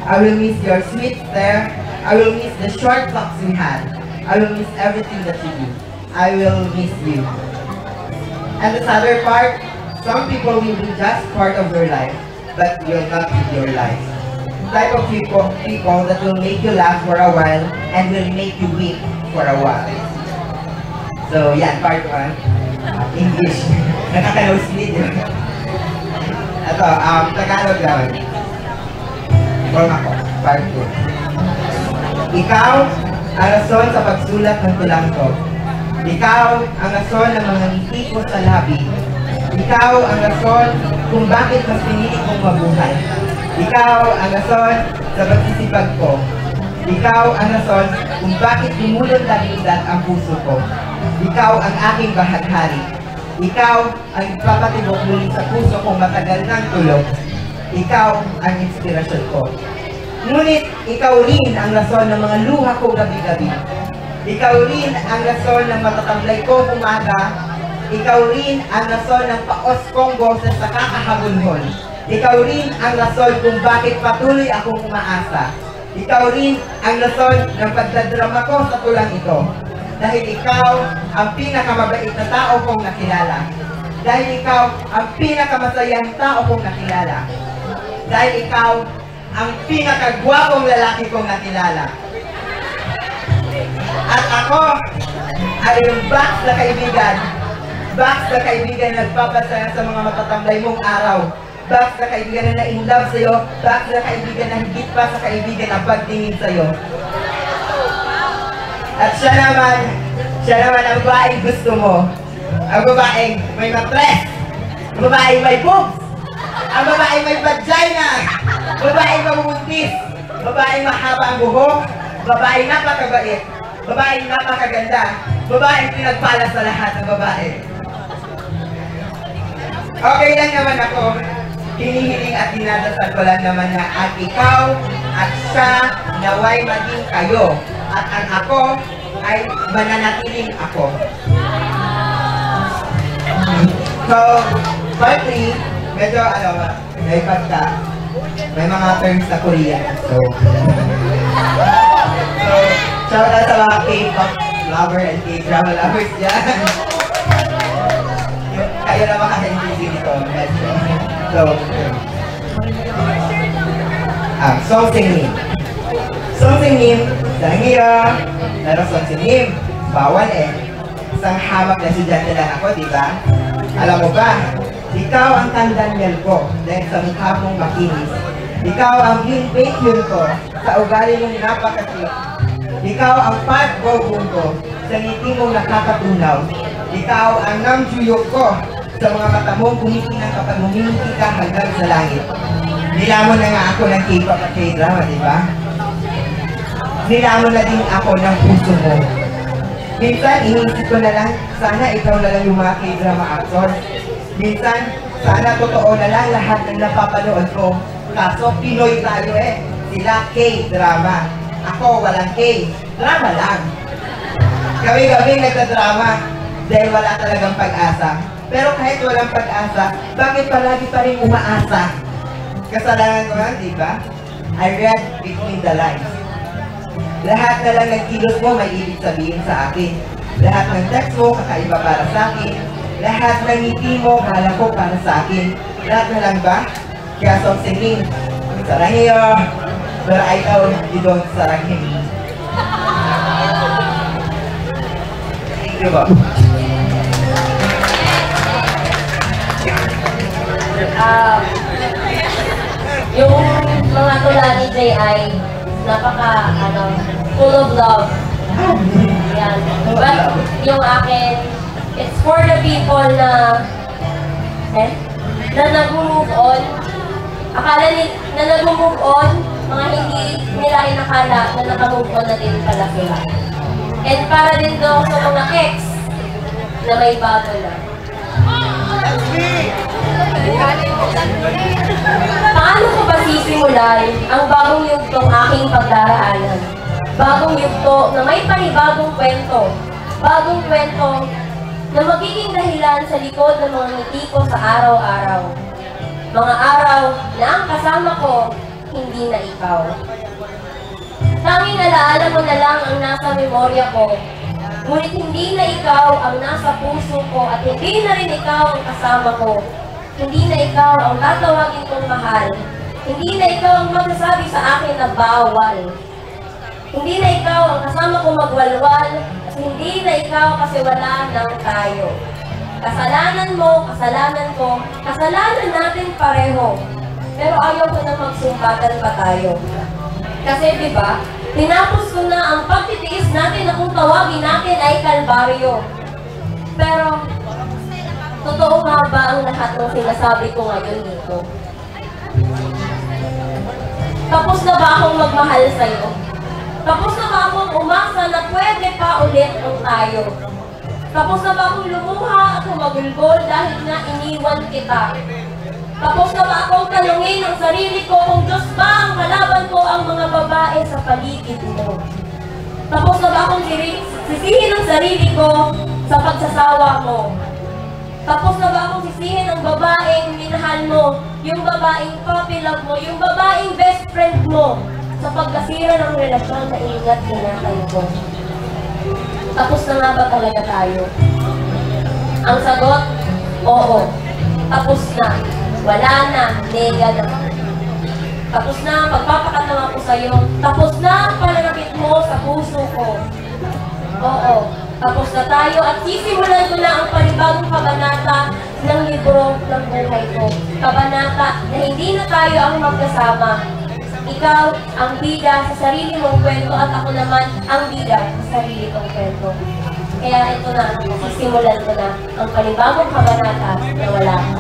I will miss your sweet stare. I will miss the short talks we had. I will miss everything that you do. I will miss you. And the sadder part, some people will be just part of your life, but will not be your life. Type of people, people that will make you laugh for a while and will make you weep for a while. So, yan, part one. English. Nakaka-nosebleed. Ito, um, Tagalog naman. Forma ko, part two. Ikaw ang rason sa pagsulat ng tulang ko. Ikaw ang rason ng mga ngiti ko sa labi. Ikaw ang rason kung bakit mas pinili kong mabuhay. Ikaw ang rason sa pagsisipag ko. Ikaw ang rason kung bakit lumulundag-lundag ang puso ko. Ikaw ang aking bahaghari. Ikaw ang nagpapatibok muli sa puso kong matagal nang tulog. Ikaw ang inspirasyon ko. Ngunit ikaw rin ang rason ng mga luha ko gabi-gabi. Ikaw rin ang rason ng matatablay kong umaga. Ikaw rin ang rason ng paos kong boses sa kakahabulhol. Ikaw rin ang rason kung bakit patuloy akong umaasa. Ikaw rin ang rason ng pagdadrama ko sa tulang ito. Dahil ikaw ang pinakamabait na tao kong nakilala. Dahil ikaw ang pinakamasayang tao kong nakilala. Dahil ikaw ang pinakagwapong lalaki kong nakilala. At ako ay yung box na kaibigan. Box na kaibigan na nagpapasaya sa mga matatamlay mong araw. Box na kaibigan na na-in love sa'yo. Box na kaibigan na higit pa sa kaibigan ang pagtingin sa'yo. At siya naman, siya naman ang babaeng gusto mo. Ang babaeng may matres. Ang babaeng may boobs. Ang babaeng may vagina. Babaeng mabubuntis. Babaeng mahaba ang buhok. Babaeng napakabait. Babaeng napakaganda. Babaeng pinagpala sa lahat ng babae. Okay lang naman ako. Hinihiling at dinadasal ko lang naman na ang ikaw at siya naway maging kayo. At ang ako ay mananatiling ako. So, part three, medyo ano, may pagka, may mga terms na Korean. So, so shout out sa mga K-pop lover and K-drama lovers dyan. Yung, kayo na makakaintindi nito, medyo. So, ah, song singing. Song singing, dahil pero song singing, bawal eh. Isang hamak na estudyante lang ako, di ba? Alam mo ba, ikaw ang tandanyal ko dahil sa mukha mong makinis. Ikaw ang bling-bling ko sa ugali mong napaka-cute. Ikaw ang pagbobong ko sa ngiti mong nakakatunaw. Ikaw ang namjuyok ko sa mga mata mong kumikinang kapag humihiti ka hanggang sa langit. Nilamon na nga ako ng K-pop at K-drama, di ba? Nilamon na din ako ng puso mo. Minsan, iniisip ko na lang, sana ikaw na lang yung mga K-drama actor. Minsan, sana totoo na lang lahat ng napapanood ko. Kaso, Pinoy tayo eh. Sila K-drama. Ako, walang K. Drama lang. Kami-kami nagdadrama dahil wala talagang pag-asa. Pero kahit walang pag-asa, bakit palagi pa rin umaasa? Kasalanan ko yan, di ba? I read between the lines. Lahat na lang ng kilos mo may ibig sabihin sa akin. Lahat ng text mo kakaiba para sa akin. Lahat ng ngiti mo kala ko para sa akin. Lahat na lang ba? Kaya song singing, sarang iyo, pero I know you don't sarang him. Thank you po. Um, yung mga tula ni J I, napaka, ano, full of love. Yan. But yung akin, it's for the people na, eh, na nag-move on. Akala ni, na nag-move on, mga hindi nila inakala na naka-move on na din pala sila. And para din daw sa mga ex na may bago na. Paano ko ba sisimulan ang bagong yugtong aking pagdaraanan? Bagong yugto na may panibagong kwento. Bagong kwento na magiging dahilan sa likod ng mga ngiti ko sa araw-araw. Mga araw na ang kasama ko, hindi na ikaw. Tanging alaala mo na lang ang nasa memorya ko. Ngunit hindi na ikaw ang nasa puso ko at hindi na rin ikaw ang kasama ko. Hindi na ikaw ang tatawagin kong mahal. Hindi na ikaw ang magsasabi sa akin na bawal. Hindi na ikaw ang kasama ko magwalwal at hindi na ikaw kasi wala nang tayo. Kasalanan mo, kasalanan ko, kasalanan natin pareho. Pero ayaw ko nang magsumbatan pa tayo. Kasi, di ba, tinapos ko na ang pagtitiis natin na kung tawagin natin ay kalbaryo. Pero, totoo nga ba ang lahat ng sinasabi ko ngayon dito? Tapos na ba akong magmahal sa'yo? Tapos na ba akong umasa na pwede pa ulit ang tayo? Tapos na ba akong lumuha at humagulgol dahil nga iniwan kita? Tapos na ba akong tanungin ang sarili ko kung Diyos ba ang kalaban ko ang mga babae sa paligid mo? Tapos na ba akong siri- sisihin ang sarili ko sa pagsasawa mo? Tapos na ba akong sisihin ang babaeng minahal mo, yung babaeng puppy love mo, yung babaeng best friend mo sa pagkasira ng relasyon na iningat-ingatan ko? Tapos na nga ba talaga tayo? Ang sagot, oo. Tapos na. Wala na. Nega na. Tapos na ang pagpapakatanga ko sa'yo. Tapos na ang pananakit mo sa puso ko. Tapos na tayo at sisimulan ko na ang panibagong kabanata ng libro ng buhay ko. Kabanata na hindi na tayo ang magkasama. Ikaw ang bida sa sarili mong kwento at ako naman ang bida sa sarili kong kwento. Kaya ito na, sisimulan ko na ang panibagong kabanata na wala ka.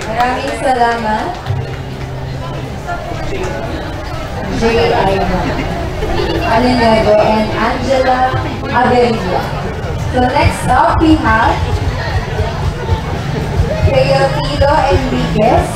Maraming salamat. J I Alinago and Angela Averilla. So next up, we have Teotido Enriquez.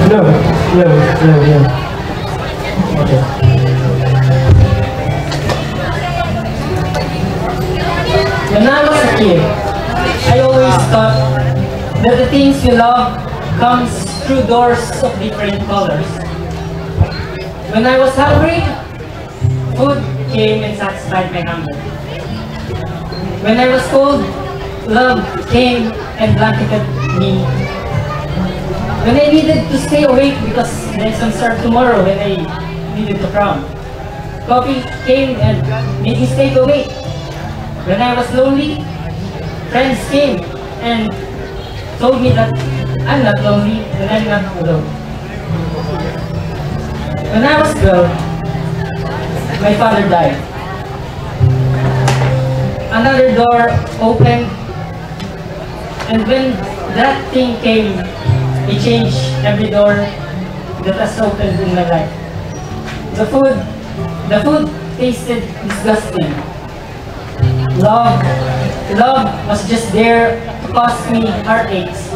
Hello, hello, hello, hello. Okay. When I was a kid, I always thought that the things we love comes through doors of different colors. When I was hungry, food came and satisfied my hunger. When I was cold, love came and blanketed me. When I needed to stay awake because the exams are tomorrow when I needed to cram, coffee came and made me stay awake. When I was lonely, friends came and told me that I'm not lonely and I'm not alone. When I was twelve, my father died. Another door opened, and when that thing came, it changed every door that has opened in my life. The food, the food tasted disgusting. Love, love was just there to cause me heartaches.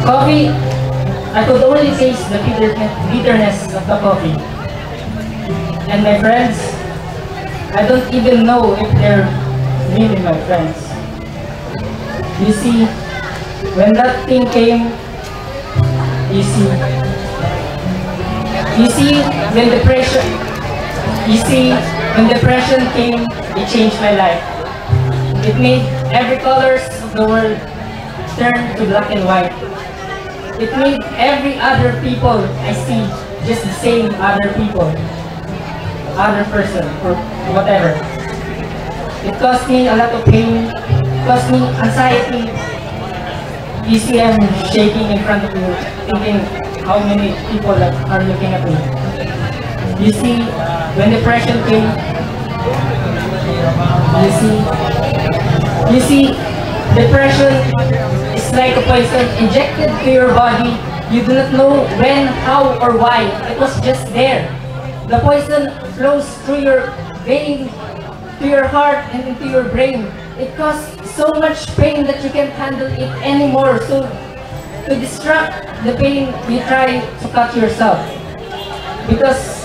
Coffee, I could only taste the bitter- bitterness of the coffee. And my friends, I don't even know if they're really my friends. You see, when that thing came, you see, you see, when depression, you see, when depression came, it changed my life. It made every colors of the world turn to black and white. It made every other people I see just the same other people, other person, or whatever. It caused me a lot of pain, caused me anxiety. You see, I'm shaking in front of you, thinking how many people that are looking at me. You see, when depression came, you see, you see, depression is like a poison injected to your body. You do not know when, how, or why. It was just there. The poison flows through your vein, to your heart, and into your brain. It causes so much pain that you can't handle it anymore. So, to distract the pain, you try to cut yourself. Because,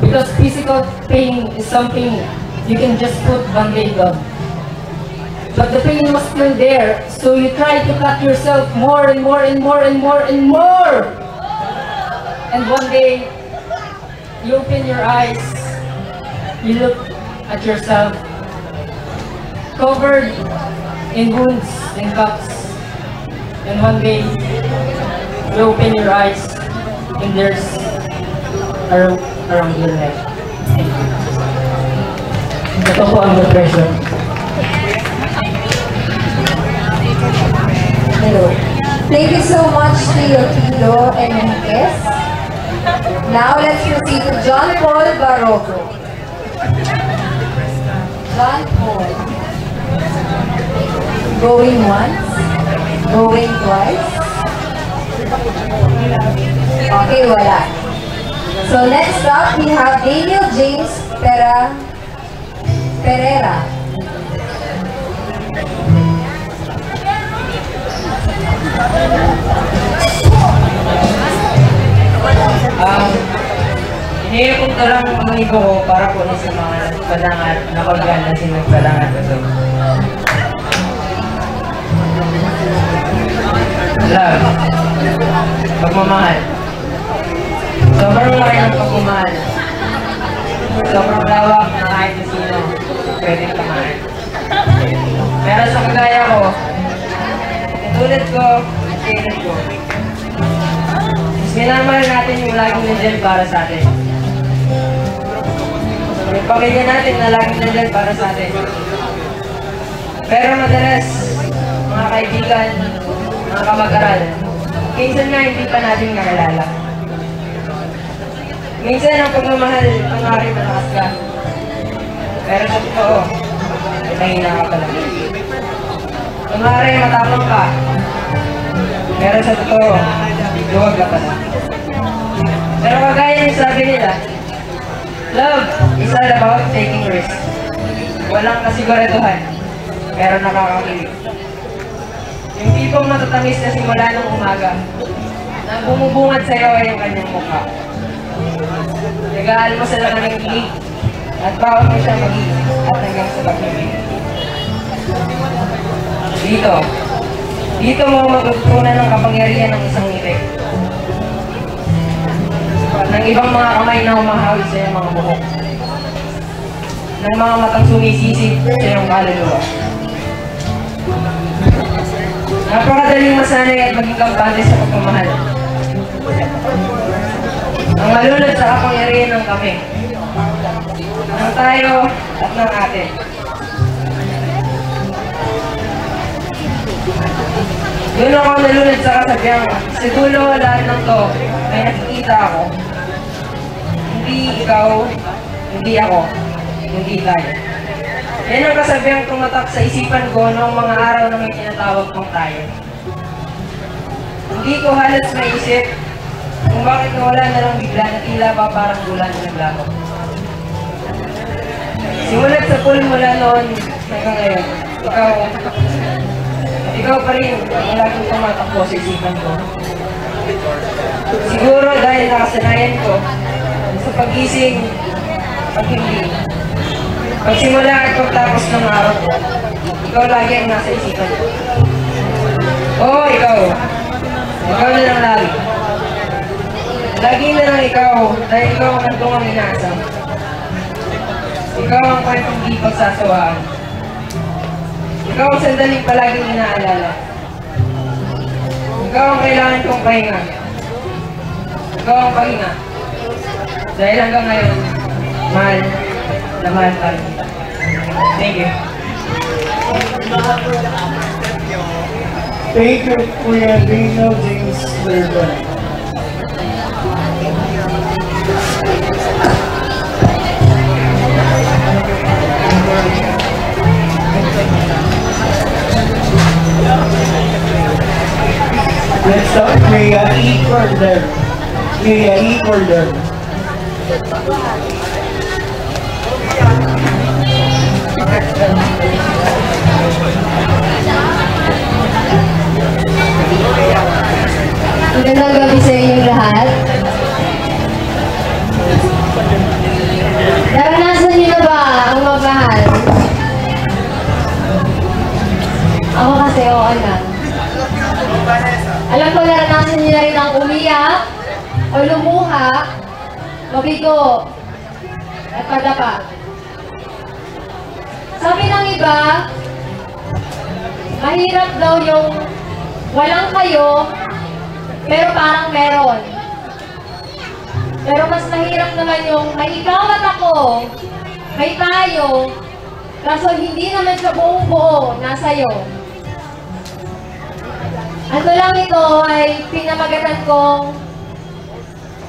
because physical pain is something you can just put band-aid on. But the pain was still there, so you try to cut yourself more and more and more and more and more. And one day, you open your eyes, you look at yourself, covered in wounds and cuts. And one day, you open your eyes, and there's a rope around your neck. Thank you. Ito po ang depression. Hello. Thank you so much, Teotido Enriquez. Now, let's proceed to John Paul Barroco. John Paul. Going once, going twice. Okay, wala. So next up, we have Daniel James Pera Pereira. Um, iniipon ko lang ang ibo ko para po sa mga nagpadangat, nakaganda si nagpadangat ko. Love. Pagmamahal. Sobrang laki ng pagmamahal. Sobrang lawak na kahit na sino pwedeng pamahan. Pero sa kagaya ko, katulad ko, at katulad ko, mas minamahal natin yung laging nandiyan para sa atin. Yung pamilya natin na laging nandiyan para sa atin. Pero madalas, mga kaibigan, mga kamag-aral, minsan nga hindi pa natin kakilala. Minsan ang pagmamahal, pangaring malakas ka. Pero sa totoo, mahina ka pala. Pangaring matapang ka. Pero sa totoo, luwag ka pala. Pero kagaya ng sabi nila, love is all about taking risk. Walang kasiguraduhan, pero nakakakilig. Yung tipong matatamis na simula ng umaga, na bumubungad sa'yo ay ang kanyang mukha. Nag-aalmusal ka ng inig, at baon mo siya mag-iingat hanggang sa pag-ibig. Dito, dito mo matutunan ang kapangyarihan ng isang ngiti. Ng ibang mga kamay na humahawid sa iyong mga buhok. Ng mga matang sumisisip sa iyong kaluluwa. Napakadaling masanay at maging kampante sa pagmamahal. Ang malunod sa kapangyarihan ng kami. Ng tayo at ng atin. Doon ako nalunod sa kasabihan, siguro lahat ng to, may nakikita ako. Hindi ikaw, hindi ako, hindi tayo. Yan ang kasabihang tumatak sa isipan ko noong mga araw na may tinatawag kong tayo. Hindi ko halos maisip kung bakit nawala na lang bigla na tila ba parang bulan na naglaho. Simulat sa pool mula noon hanggang ngayon, ikaw, ikaw pa rin ang laging tumatakbo sa isipan ko. Siguro dahil nakasanayan ko sa pagising, pag hindi, pagsimula at pagtapos ng araw ko, ikaw lagi ang nasa isipan ko. Oo, ikaw. Ikaw na lang lagi. Lagi na lang ikaw, dahil ikaw ang handong ang inaasam. Ikaw ang kwentong di pagsasawaan. Ikaw ang sandaling palaging inaalala. Ikaw ang kailangan kong pahinga. Ikaw ang pahinga. Dahil hanggang ngayon, mahal na mahal pa rin kita. Thank you. Thank you, Kuya Dino James Lurban. Next up, Kuya E. Cordero. Kuya E. Cordero. Magandang gabi sa inyong lahat. Naranasan niyo na ba ang magmahal? Ako kasi, oo na. Alam ko naranasan niyo na rin ang umiyak o lumuha, mabigo, at padapa. Sabi ng iba, mahirap daw yung walang kayo, pero parang meron. Pero mas mahirap naman yung may ikaw at ako, may tayo, kaso hindi naman siya buong-buo na sa'yo. Ang tulang ito ay pinamagatan kong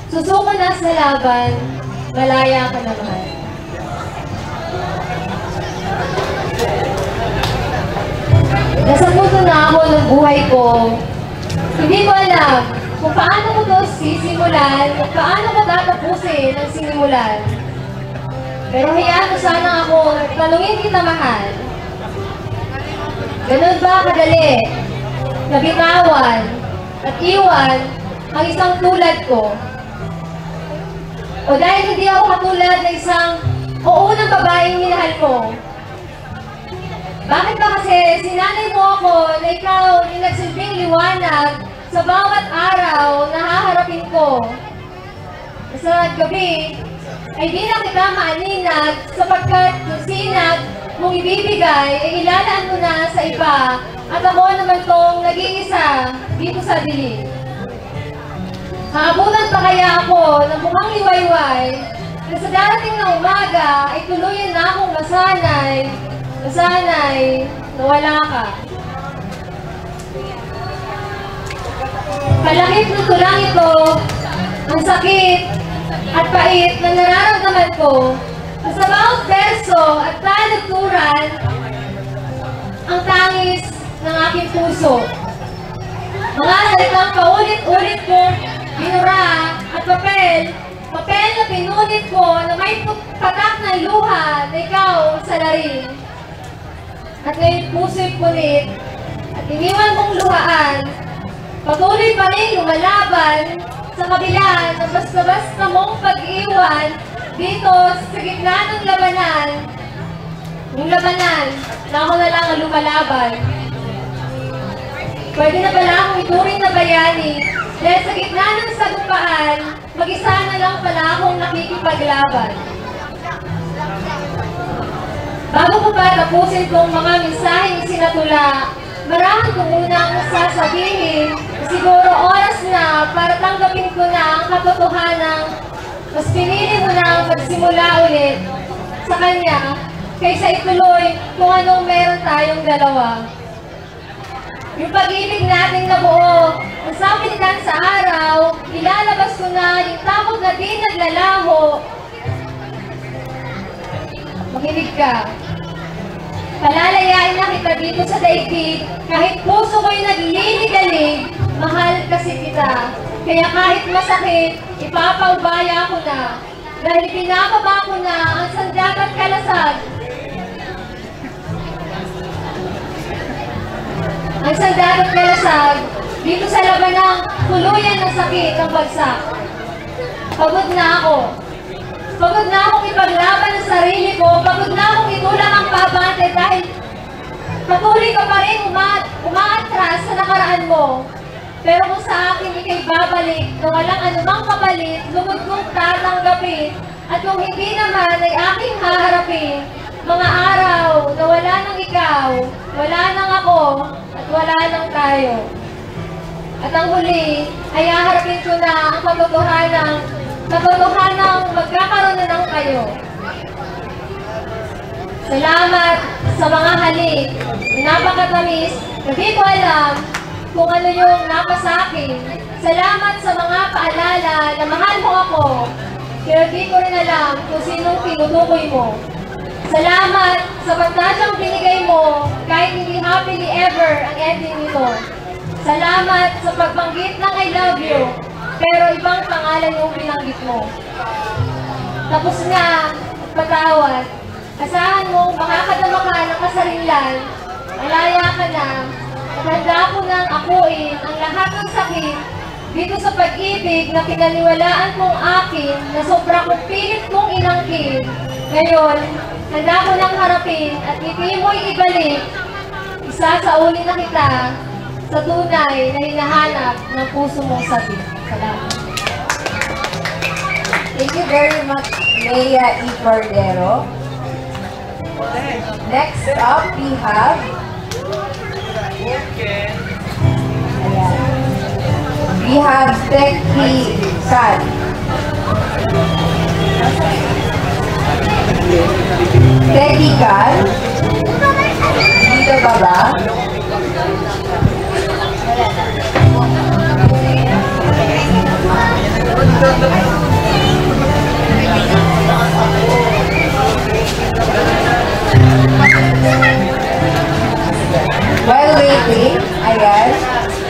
susuko na sa laban, malaya ka na mahal. Nasa puso na ako ng buhay ko. Hindi ko alam Kung paano ko to sisimulan, kung paano ko tatapusin ang sinimulan. Pero hayaan mo sana ako, tanungin kita, mahal. Ganun ba kadali na bitawan at iwan ang isang tulad ko? O dahil hindi ako katulad ng isang o unang babaeng minahal mo? Bakit ba kasi sinanay mo ako na ikaw yung nagsilbing liwanag sa bawat araw na haharapin ko? Sa gabi, ay di na kita maaninag, sapagkat yung sinag mong ibibigay ay ilalaan mo na sa iba, at ako naman tong nag-iisa dito sa dilim. Haabutan pa kaya ako ng bungang liwayway na sa darating na umaga ay tuluyan na akong masanay, masanay na wala ka? Palakip ng tulang ito, ang sakit at pait na nararamdaman ko, sa bawat berso at talagturan, ang tangis ng aking puso. Mga salitang paulit-ulit kong binura at papel, papel na pinunit ko na may put-, patak ng luha na ikaw sa larin. At ngayon puso'y punit at iniwan mong luhaan, patuloy pa rin lumalaban sa kabila ng basta-basta mong pag-iwan dito sa gitna ng labanan. Yung labanan, na ako na lang ang lumalaban. Pwede na pala akong ituring na bayani dahil sa gitna ng sagupaan, mag-isa na lang pala akong nakikipaglaban. Bago ko pa tapusin tong mga mensaheng isinatula, marahan ko munang sasabihin, siguro oras na para tanggapin ko na ang katotohanan, mas pinili mo na magsimula ulit sa kanya kaysa ituloy kung anong meron tayong dalawa. Yung pag-ibig nating nabuo, ang sabi ni Dan sa araw, ilalabas ko na yung takot na di naglalaho. Makinig ka. Palalayain na kita dito sa daigdig, kahit puso ko'y nagliligalig, mahal kasi kita. Kaya kahit masakit, ipapaubaya ko na. Dahil binababa ko na ang sandat at kalasag. Ang sandat at kalasag, dito sa labanang tuluyan ng sakit ang bagsak. Pagod na ako. Pagod na akong ipaglaban ang sarili ko. Pagod na akong itulak ang paabante dahil patuloy ka pa rin uma-, umaatras sa nakaraan mo. Pero kung sa akin ika'y babalik na walang anumang kapalit, lugod kong tatanggapin, at kung hindi naman ay aking haharapin, mga araw na wala nang ikaw, wala nang ako, at wala nang tayo. At ang huli ay haharapin ko na ang katotohanan, katotohanan magkakaroon na ng kayo. Salamat sa mga halik na napakatamis na di ko alam kung ano yung napasa akin. Salamat sa mga paalala na mahal mo ako, pero di ko rin alam kung sinong tinutukoy mo. Salamat sa pantasyang binigay mo kahit hindi happily ever ang ending nito. Salamat sa pagbanggit ng I love you, pero ibang pangalan yung binanggit mo. Tapos na, patawad. Asahan mong makakadama ka ng kasarinlan, malaya ka na, at handa ko nang akuin ang lahat ng sakit dito sa pag-ibig na pinaniwalaan mong akin na sobra kong pilit kong inangkin. Ngayon, handa ko nang harapin at ngiti mo'y ibalik, isasauli na kita sa tunay na hinahanap ng puso mong sabi. Salamat. Thank you very much, Mea E. Cordero. Next up, we have, ayan. We have Teki Can. Teki Can. Dito baba. While waiting, ayan.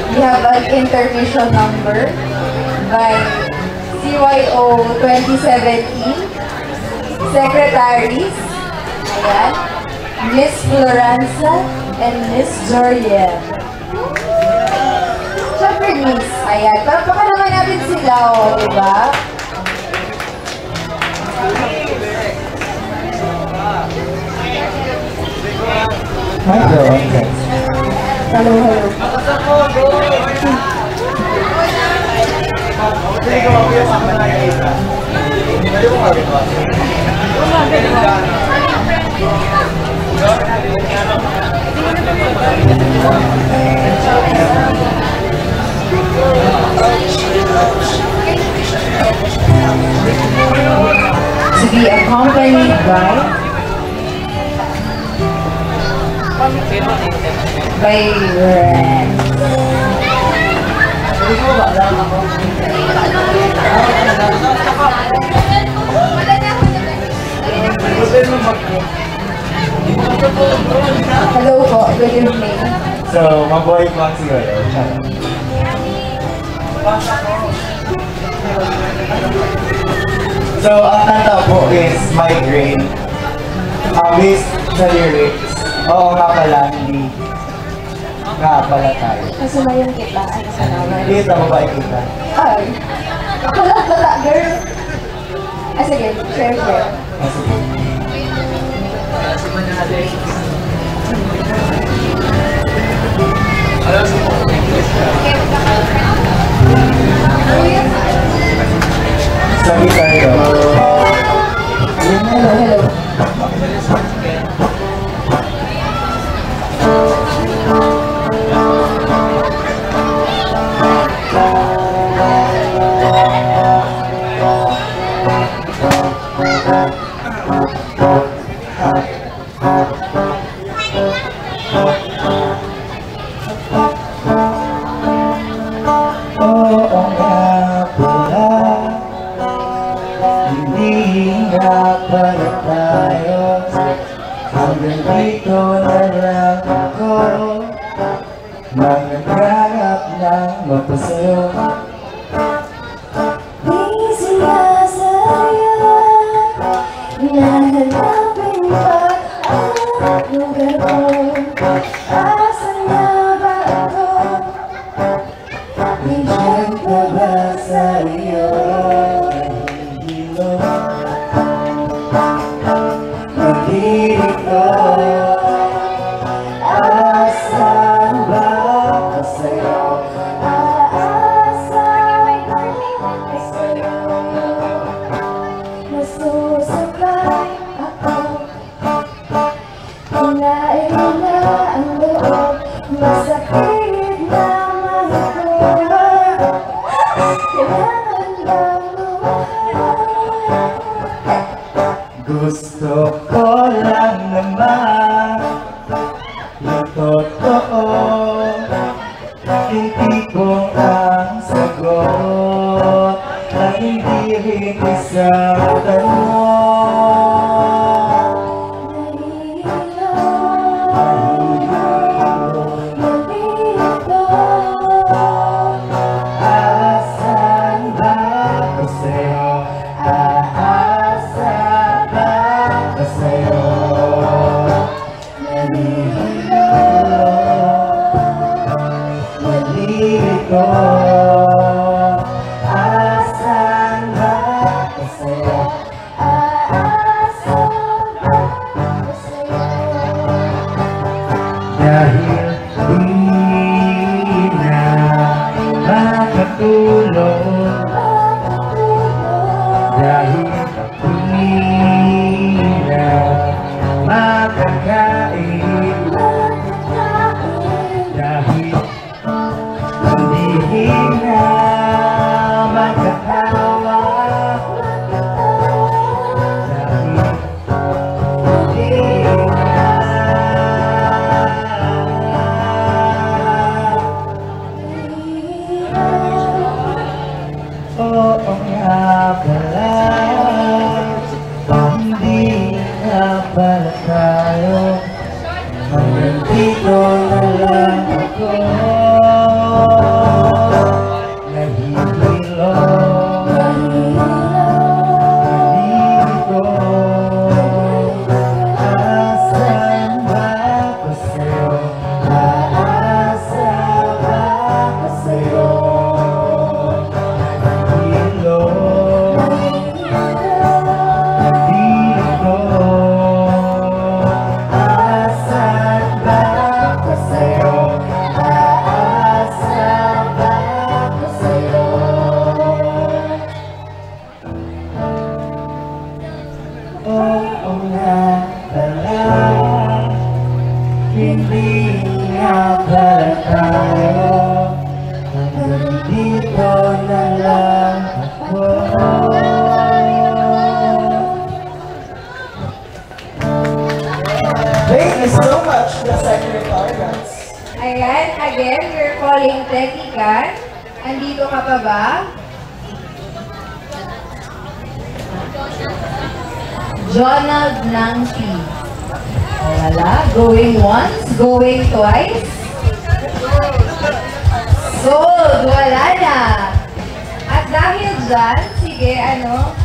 We have an intermission number by C Y O twenty seventeen, secretaries, ayan, Miss Floranza and Miss Joriel. Siyempre, Miss, ayan, palakpakan naman natin sila, o, di ba? Hello, hello. To be accompanied by, by Ren. Hello po, good evening. So, mabuhay po ang C Y O. So, ang kanta po is Migraine. Ah, based sa lyrics, oo nga pala, hindi nga pala tayo. Kasumayan kita, ano ka naman? Hindi, sa babae kita. Ay, ako lang pala, girl. Ah, sige, share, share. Ah, sige. Sa guitar daw. Hello, hello. Oo nga pala, hindi nga pala tayo. Hanggang dito na lang ako, mangarap ng mapasayo. Di sila sayang, nahanapin pa ang lugar ko. Asan na ba ako? Nandiyan pa ba sa iyo ang hilo? Nandito, asan ba ka sa'yo? Aasa ba ka sa'yo? Nasusubay ako. Hinaing na ang loob, masakit na mahigpit. Kailangan bang lumaya? Gusto ko lang naman yung totoo. Yung tipong ang sagot ay hindi rin isang tanong. Nahihilo, nalilito. Asan ba ako sa'yo? Aasa ba ako sa'yo? Nalilito, nalilito. Asan ba ako sa'yo? Aasa ba ako sa'yo? Dahil di na makatulog. Dahil di na makakain. Dahil hindi na makatawa. Dahil hindi na Again, we're calling Tekikan. Andito ka pa ba? Jonald Nangti. Wala. Going once, going twice. Sold! Wala na. At dahil dyan, sige, ano?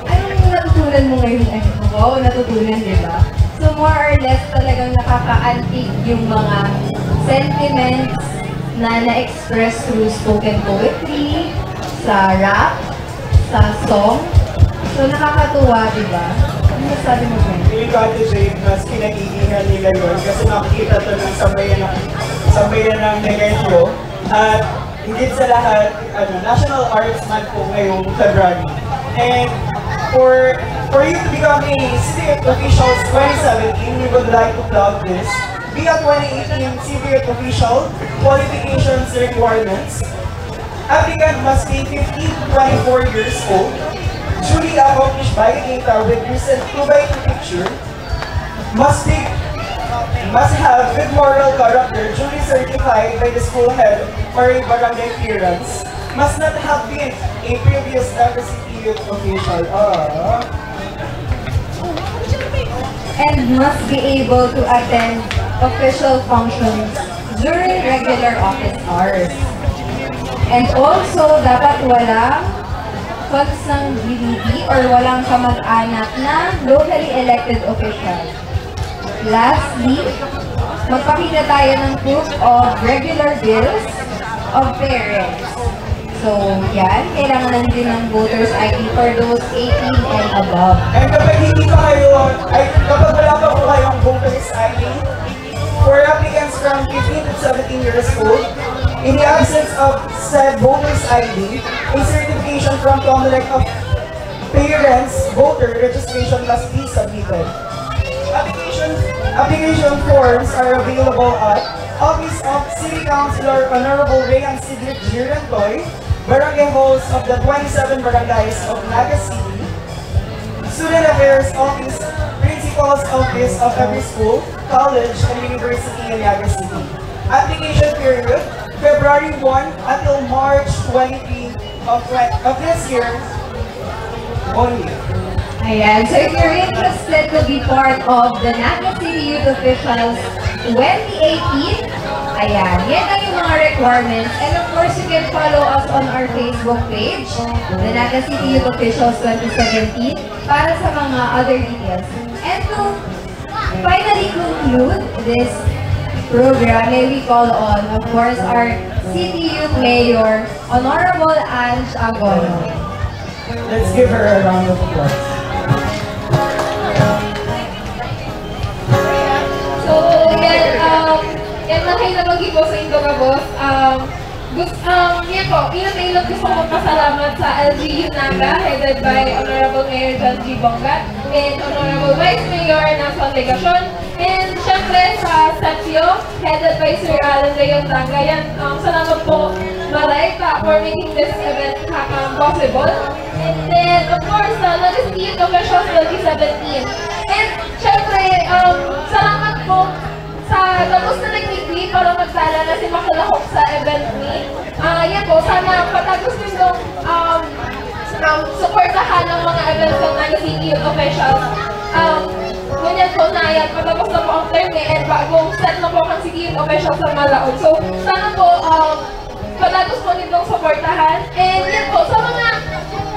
Anong natutunan mo ngayon? Ay, wow, natutunan, di ba? So, more or less, talagang nakakaantig yung mga sentiments na na-express through spoken poetry, sa rap, sa song. So, nakakatuwa, di ba? Ano masabi mo, friend? Feeling ko, Ate Jade, mas kinagigihan nila yun kasi makikita to ng sambayan ng, sambayan ng Negreño. At higit sa lahat, ano, National Arts Month po ngayong February. And for for you to become a City Youth Officials twenty seventeen, we would like to plug this. Be a twenty eighteen City Youth Official. Qualifications, requirements. Applicant must be fifteen to twenty-four years old, duly accomplished by a guitar with recent two by two picture, must be, must have good moral character duly certified by the school head or a barangay clearance, must not have been a previous Naga City Youth Official. Ah. And must be able to attend official functions during regular office hours. And also, dapat walang consanguinity or walang kamag-anak na locally elected official. Lastly, magpakita tayo ng proof of regular bills of parents. So, yan. Kailangan nandito ng voter's I D for those eighteen and above. And kapag hindi pa kayo, ay, kapag wala pa po kayong voter's I D, for applicants from fifteen to seventeen years old, in the absence of said voter's I D, a certification from Comelec of parents' voter registration must be submitted. Application, application forms are available at Office of City Councilor Honorable Rayan Sidric Girantoy, Barangay Halls of the twenty-seven Barangays of Naga City, Student Affairs Office, Principal's Office of every school, college, and university in Naga City. Application period, February one until March twenty-three of, of this year only. Ayan. So if you're interested to be part of the Naga City Youth Officials twenty eighteen, ayan, yan ang yung mga requirements. And of course, you can follow us on our Facebook page, the Naga City Youth Officials twenty seventeen, para sa mga other details. And to finally conclude this program, may we call on, of course, our City Youth Mayor, Honorable Ange Agono. Let's give her a round of applause. So, yan, um, yan lang kayo na mag-ibo sa indo ka, boss. Um, Gus-, um, yan po, inot-inot gusto ko magpasalamat sa L G U Naga, headed by Honorable Mayor John G Bongat, and Honorable Vice Mayor Nelson Legacion, and syempre sa SEPIO, headed by Sir Alan Leon Tanga. Yan, um, salamat po, Maray, pa, for making this event ha-, um, possible. And then, of course, sa Naga City Youth Officials twenty seventeen. And, syempre, um, salamat po sa gabos na nagmigwi para magdala na si Makalahok sa event ni. Ah, yan po, sana patagos nindong, um, um, suportahan ang mga events ng Naga City Youth Officials. Um, ngunyan po na yan, patapos na po ang term eh, and bagong set na po ang City Youth Officials sa Malaog. So, sana po, um, patagos po nindong suportahan. And yan po, sa mga,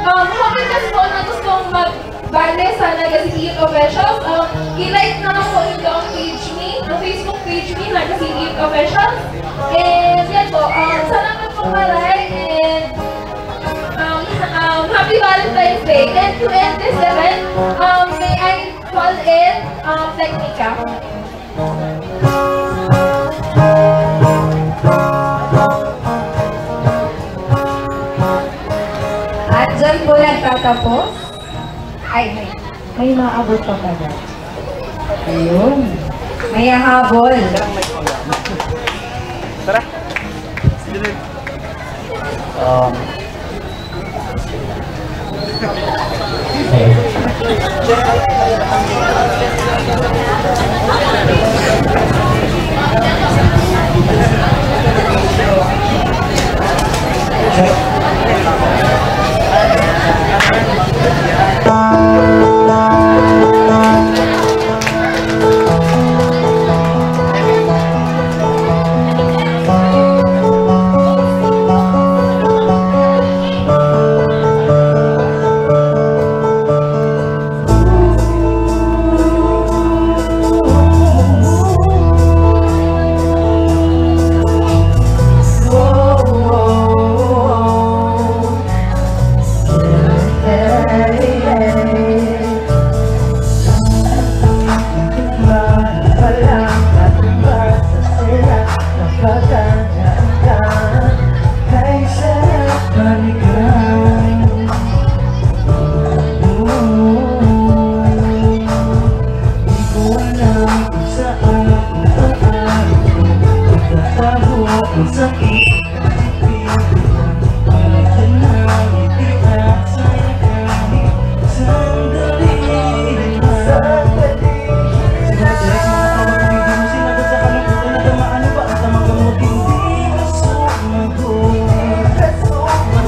um, hoping kasi po na gustong mag- bale sa Naga City Youth Officials. Um, i-like na lang po ninyo ang page ni, ang Facebook page ni Naga City Youth Officials. And yan po, um, salamat po, Maray, and, um, um, happy Valentine's Day. And to end this event, um, may I call in, um, Teknika. At dyan po nagtatapos. Ay, may, may maabot pa pala. Ayun. May hahabol. Tara. Um, Kapatagan ka kaysa balikan. Di ko alam kung saan, kung paano ko itatago ang sakit. Pagkatapos na ngiti at saya kahit sandali lang. Sandali lang. Sinagot sa kalugutan na tamaan ba ang tamagang mo? Hindi ka sumagot. Hindi ka sumagot.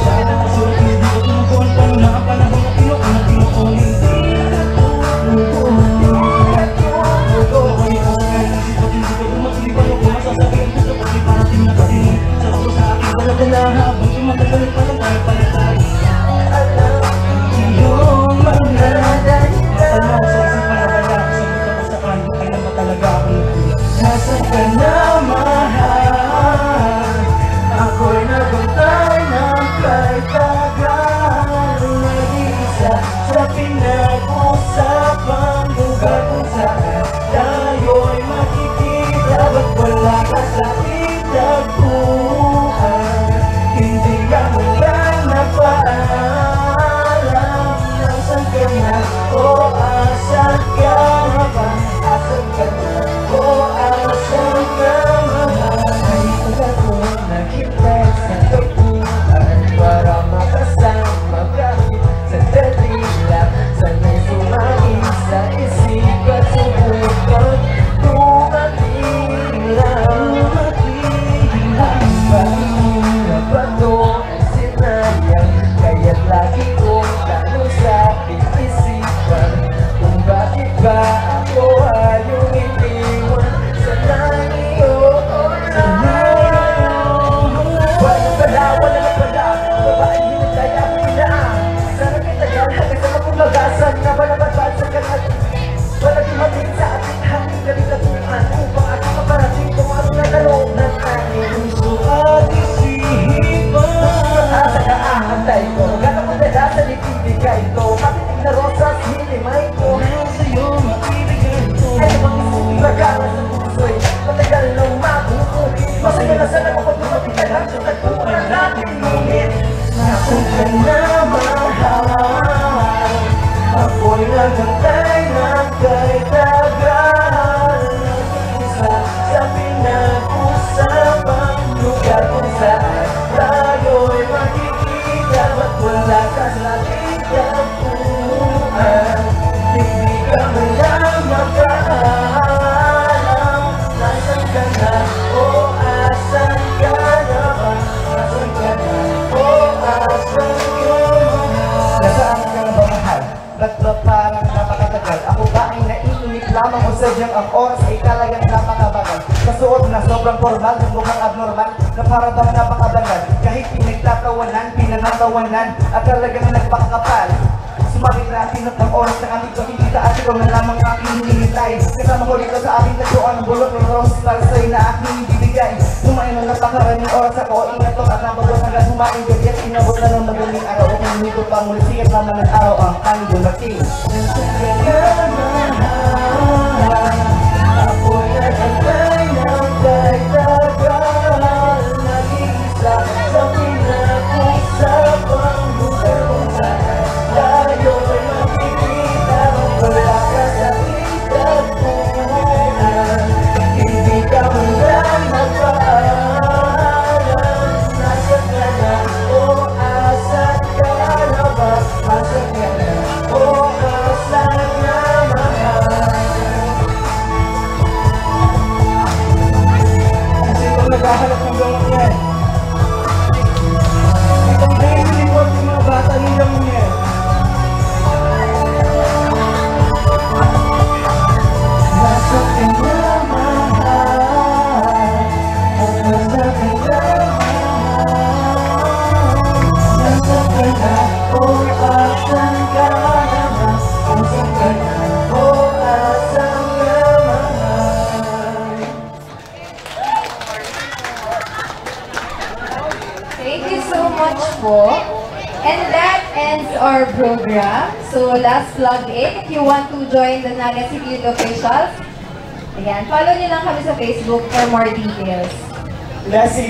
Bakit ang kasulat hindi ko tumutuan? Paano na ang panahon na pinok na pinok ko? Hindi ka tumutuan. Hindi ka tumutuan. Bakit ang kasulat hindi ko tumutuan? Hindi pa ako masasabi ang gusto ko, di parating na pati sa ako sa aking dala-dala habang tumatagal pa lang tayo pala tayo. Alam ang iyong mga dahilan. Alam mo, sa isip pa na wala, sa gusto ko sa kanto, alam mo talaga akong nakulang. Nasaan ka na, mahal? Ako'y nagbantay ng kay tagal, nag-iisa sa pinag-usapang lugar kung saan tayo'y magkikita, ba't wala ka sa aking tagpuan? Hindi ka man lang nagpaalam. Nasaan ka na? O asan ka na ba? Asan ka na? O asan ka na ba? Ay, wala ko nakita sa tagpuan para makasama ka. Sandali lang, sana'y sumagi sa isipan, subukang dumating lang. Ang paghihirap na to ay sinayang, kaya't lagi kong tanong sa isipan kung bakit ba ako ayaw iniwan. Sana'y iyo ko lang. Wala pala, wala pala. Babae, hindi kaya pinaan. Sana may tagal, hanggang sa mapulagasan na ba naman ba sa kanal? Wala dumating sa ating hangin, galing na tumaan. Upang ating maparating kung ano na tanong ng ating puso at isipan. Mataas na aantay ko, gano'n mo dala sa ibibigay ko. Matitig na rosas, hinimay ko. Wala sa'yo maibigay ko. Ano bang isip na gana sa puso'y matagal nang mabubuhay? Masaya na sana kapag dumating ka lang sa tagpuan natin, ngunit nasaan ka na, mahal? Ako'y naghantay ng kay tagal, nag-iisa sa pinag-usapang lugar kung saan tayo'y magkikita. Ba't wala ka sa aking tagpuan? Hindi ka man lang magpaalam. Nasaan ka na? O asan ka na ba? Nasaan ka na? O asan ka na? Nasaan ka na ba, mahal? Ba't ba parang napakatagal? Ako ba ay naiinip lamang o sadyang ang oras ay talagang napakabagal? Sa suot na sobrang pormal, na mukhang abnormal, na para bang napakabanal. Kahit pinagtatawanan, pinangatawanan, at talagang nagpakakapal. Sumakit na ang tinatang oras na kami pagkikita at ikaw na lamang aking hinihintay. Kasama ko dito sa aking tagpuan ang bulok ng roses para sa'yo na aking ibibigay. Kumain ng napakaraming oras ako, ingat ko at nabawas hanggang humain gabi at inabot na ng madaling araw. At minuto pa, ngunit sikat naman ng araw ang tanging dumating. Nasaan ka na, mahal? Ako'y naghantay ng kay tagal, nag-iisa sa pinag-usapang lugar kung saan tayo'y magkikita. Wala ka sa aking tagpuan, hindi ka man lang nagpaalam. Nasaan ka na? O asan ka na ba? Nasaan ka na? O asan ka na ba? Kasi itong naghahanap ng gamot niya eh. Itong daily report ng mga bata ng gamot niya eh. Nasaan ka na, mahal? Nasaan ka na, mahal? Nasaan ka na? O asan ka na ba? Nasaan ka na? O asan ka, mahal? Thank you so much po. And that ends our program. So, last plug in, if you want to join the Naga Siglid officials, Yan. Follow niyo lang kami sa Facebook for more details. Leslie,